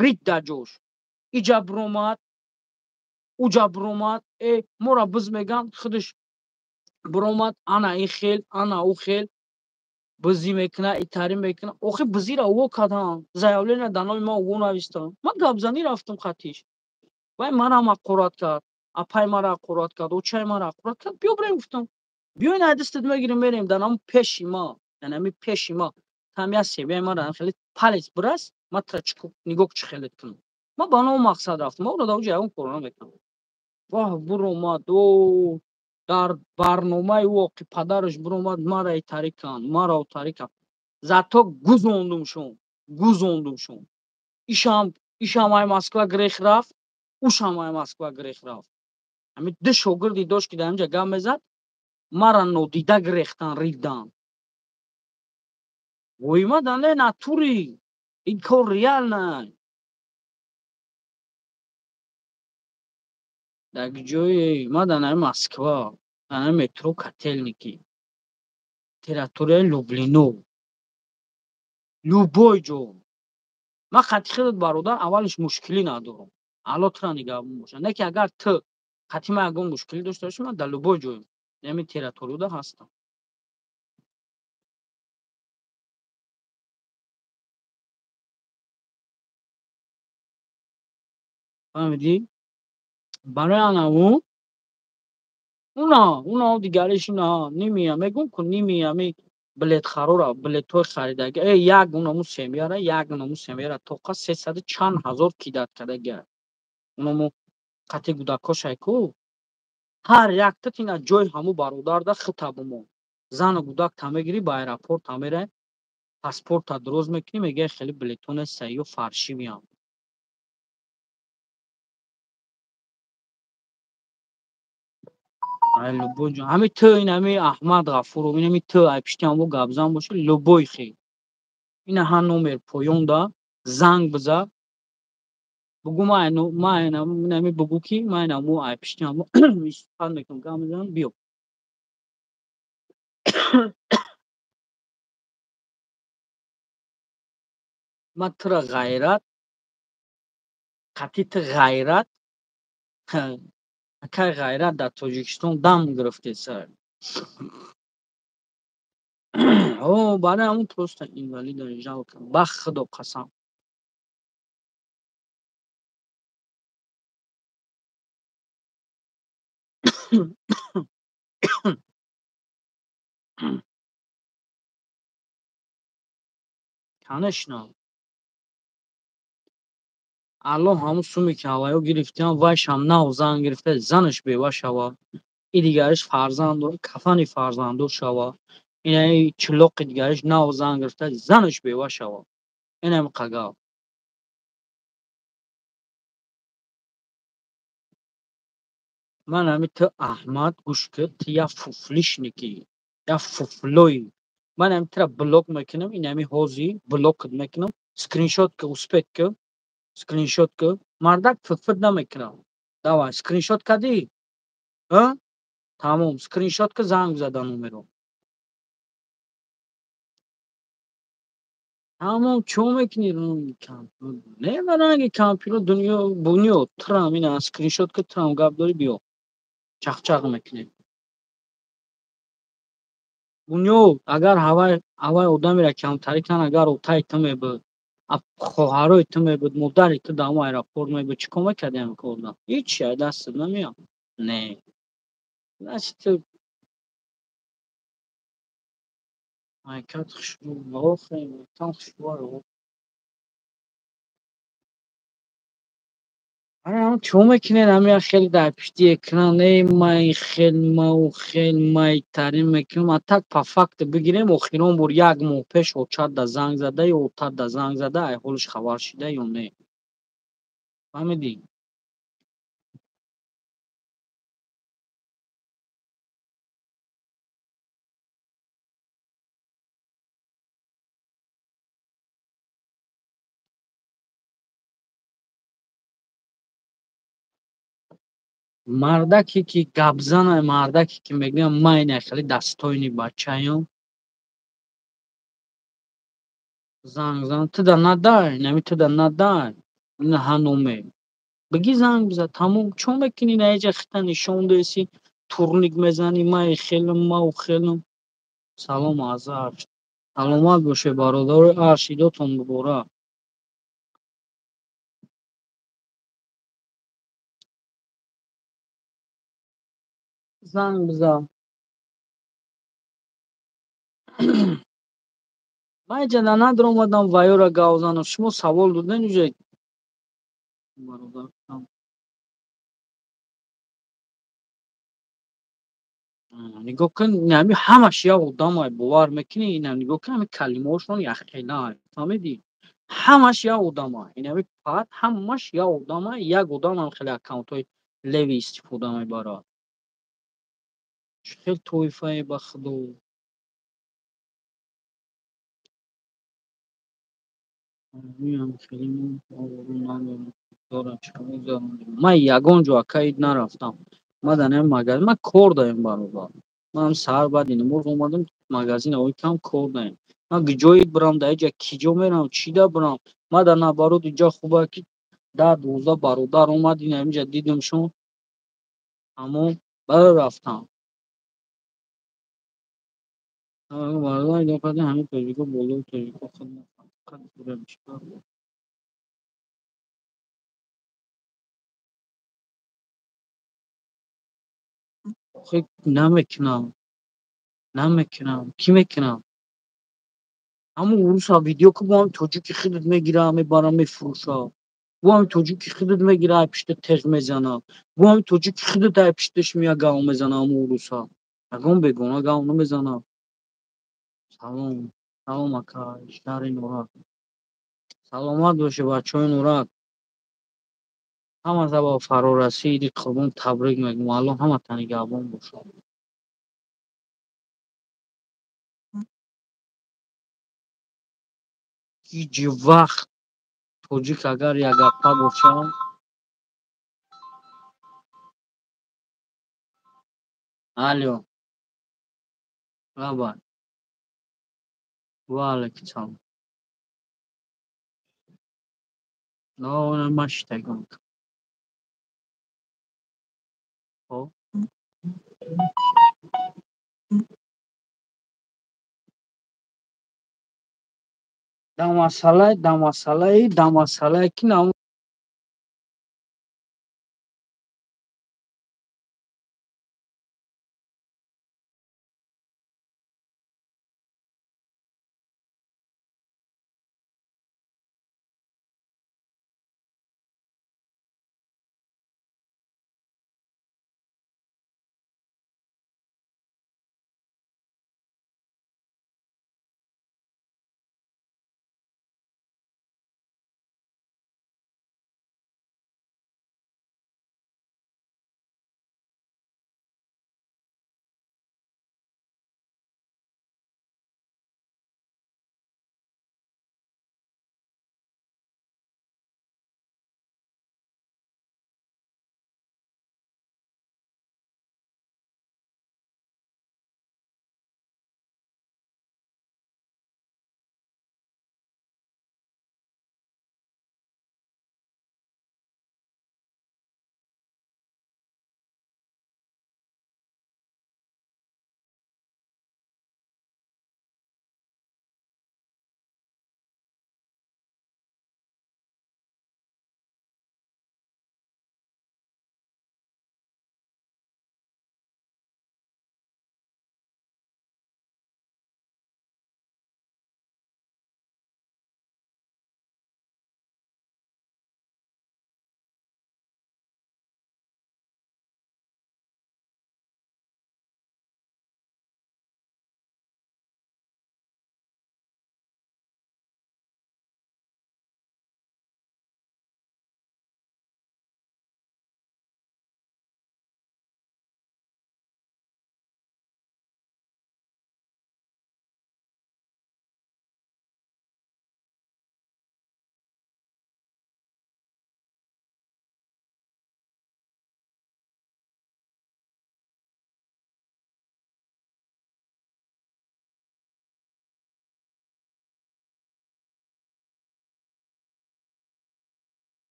рид дар ҷош. Иҷа биромад, уҷа биромад, э мора биз меган, худаш биромад, ана ин хел, ана ӯ хел, бизӣ мекуна, итарӣ мекуна. Охи бизира ӯ кардам, заявление дар номи ман ӯ навистам. Ман гапзанӣ рафтум қатиш. Вай манам ҳақорат кард, апай мара ҳақорат кард, очаи мара ҳақорат кард. Биё бирем, гуфтам. Биё ин дастат мегирем, мерем дар ҳамун пеши ма, дар ҳамин пеши ма. Там як себияи мара хеле палец бирас, ман тра нигоҳ чӣ хелет кунам. Ман ба ном мақсад рафтам, ман дар оҷа ягон кор намекунам. Воҳ биромад, о дар барномаи ӯ оқи падараш биромад, мара итарӣ кан, мара утарӣ кан. Зато гузондумшон, гузондумшон. Ишам ай Москва грех рафт, ӯшам ай Москва грех рафт. Ҳамин ду шогирди дошт, ки дар инҷа гап мезад, мара нодида гирехтан, ридан. Воима да не натури. Ин кор реально. Дар ҷои ма дар наи Москва, дар наи метро Котельники, территорияи Люблино. Любой ҷо. Ман қати худат, бародар, аввалиш мушкилӣ надорам. Алло тура нигаҳбон бошад. Не ки агар ту қати ман ягон мушкилӣ дошта бошӣ, ман дар любой ҷой ҳамин территорияда ҳастам. Фаҳмидӣ? Барои анаву уна дигариш ина нимия мегӯм ку нимия ами билетхарора билетҳои харидаги як унаму семьяра як унаму семьяра тоқа сесаду чанд ҳазор кидат кардагиа. Унаму қати гудакошай ку ҳар яктат ина ҷои ҳаму бародарда хита бумон. Зану гудак та мегирӣ ба аэропорт та мерай, паспортта дроз мекунӣ, мегӯяй хеле билетҳо нестай ё фаршивиям. Ай любой ҷо ҳами ту ин ҳами Аҳмад Ғафуров ин ҳами ту ай пишти ҳамво гапзан бошӣ любой хел. Ина ҳа номер поёнда занг биза бугӯ ман ҳами бугӯ ки ман инаму ай пишти ҳамво суҳбат мекунам гап мезанам биё. Ман тура ғайрат қати ту ғайрат акай ғайрат дар Тоҷикистон дам гирифтеса. О, барои ҳамун просто инвалида жалко. Ба худо қасам. Конечно. Аллоҳ ҳамун суме ки ҳаваё гирифтиам, вайшам нав зан гирифта, занаш бева шава. И дигариш фарзанд дора, кафани фарзанддор шава. Инаи чилоқи дигариш нав зан гирифта, занаш бева шава. Инам қагав. Ман ҳами ту Аҳмад гӯш кӣ, ту як фуфлишникӣ, як фуфлоӣ. Ман ҳами тура блок мекунам, ин ҳами ҳози блокат мекунам, скриншот ки успеть ки, скриншот ки, мардак фитфит намекунам. Давай, скриншот кардӣ? А? Тамом, скриншот ки занг зада номеро. Тамом, чо мекунӣ ранги компютер? Не ба ранги компютер дунё бунёд, турам ина скриншот ки турам гап дорӣ биё. Чақчақ мекунем. Бунёд, агар ҳавай одамеро камтарӣ кан, агар отаи ту мебуд, хоҳарои ту мебуд, модари ту дар ҳамон аэропорт мебуд, чӣ кор мекардӣ ҳамин корда? Ҳичи ай дастат намеяд. Не. Значит, ту майкат хушрӯ, охе, майкам хушрӯ. Чо мекунед ҳамин хеле дар пишти экран, эй май хел мау хел майтарин мекунем, а так по факту бигирем, охирон бор як моҳ пеш очат да занг зада ё отат да занг зада, ай ҳолиш хабар шида ё не? Фаҳмидӣ? Мардаке ки гапзана, мардаке ки мегӯям ман ина хеле дастоини бачаём. Занг зан, ту да надай, нами ту да надай. Ина ҳа номер. Бигӣ занг биза, тамом. Чо мекунӣ на эҷа хита нишон деси, турник мезанӣ, май хелам, мау хелам. Салом аз арш. Саломат боше бародарои арш, идотон муборак. Занг биза. Ман эҷа да надромадам ваёра гав занам. Шумо савол доден уже. Бародар. Нигоҳ кун, ҳами ҳамаш як одамай, бовар мекунӣ? Ина нигоҳ кун, ҳами калимаҳошон якхелай. Фаҳмидӣ? Ҳамаш як одамай. Ин ҳами пат ҳамаш як одамай, як одам ҳам хеле аккаунтҳои леви истифода мебарад. Чӣ хел тоифае ба худо. Ман ягон ҷо, ака, ид нарафтам. Ман дар ҳамин магазин, ман кор даем, бародар. Ман саҳар баъди намоз омадам магазин, кам кор даем. Ман ҷо ид бирам, дар иҷа киҷо мерам, чида бирам? Ман дар наоборот, иҷа хуба ки 10-12 бародар омад, ин ҳаминҷа дидимшон, тамом, баъд рафтам. Ҳамин тоҷико болои тоҷико худ охи намекунам, намекунам. Кӣ мекунам? Ҳамун уруса видео ку, бо ҳами тоҷики худат мегира, мебара, мефурӯша. Бо ҳами тоҷики худат мегира, ай пишта теғ мезана. Бо ҳами тоҷики худат ай пишташ мея, гав мезана. Ҳамун уруса ягон бегона гав намезана. Салом, салом, ака, шаҳри Нурак. Саломат бошед, бачаҳои Нурак. Ҳамаза ба фарорасии иди Қурбон табрик мегӯм. Аллоҳ ҳаматон нигаҳбон бошад. Ҳеҷ вақт тоҷик агар якгапа бошад. Алё, лабай. Ва алайкум салом. Ман шитагам. Хоб, дар масъалаи ки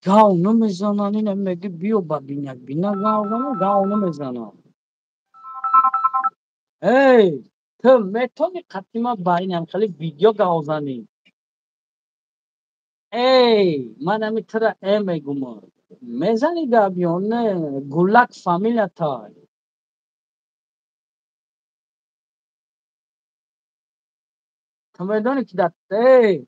Гав намезананд, ина меги биё ба бинак бина гав зана, гав намезананд. Эй, ту метавонӣ қатима ба инам хеле видео гав занӣ? Эй, ман ами тура э мегумам. Мезанӣ гап ё не? Гулак фамилиятай. Ту медонӣ ки дар эй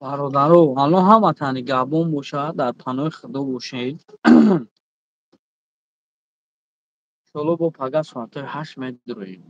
Бародаро, Аллоҳ ҳаматан нигаҳбон бошад, дар паноҳи Худо бошед. Иншоалло, бо пага соатҳои 8 медуроем.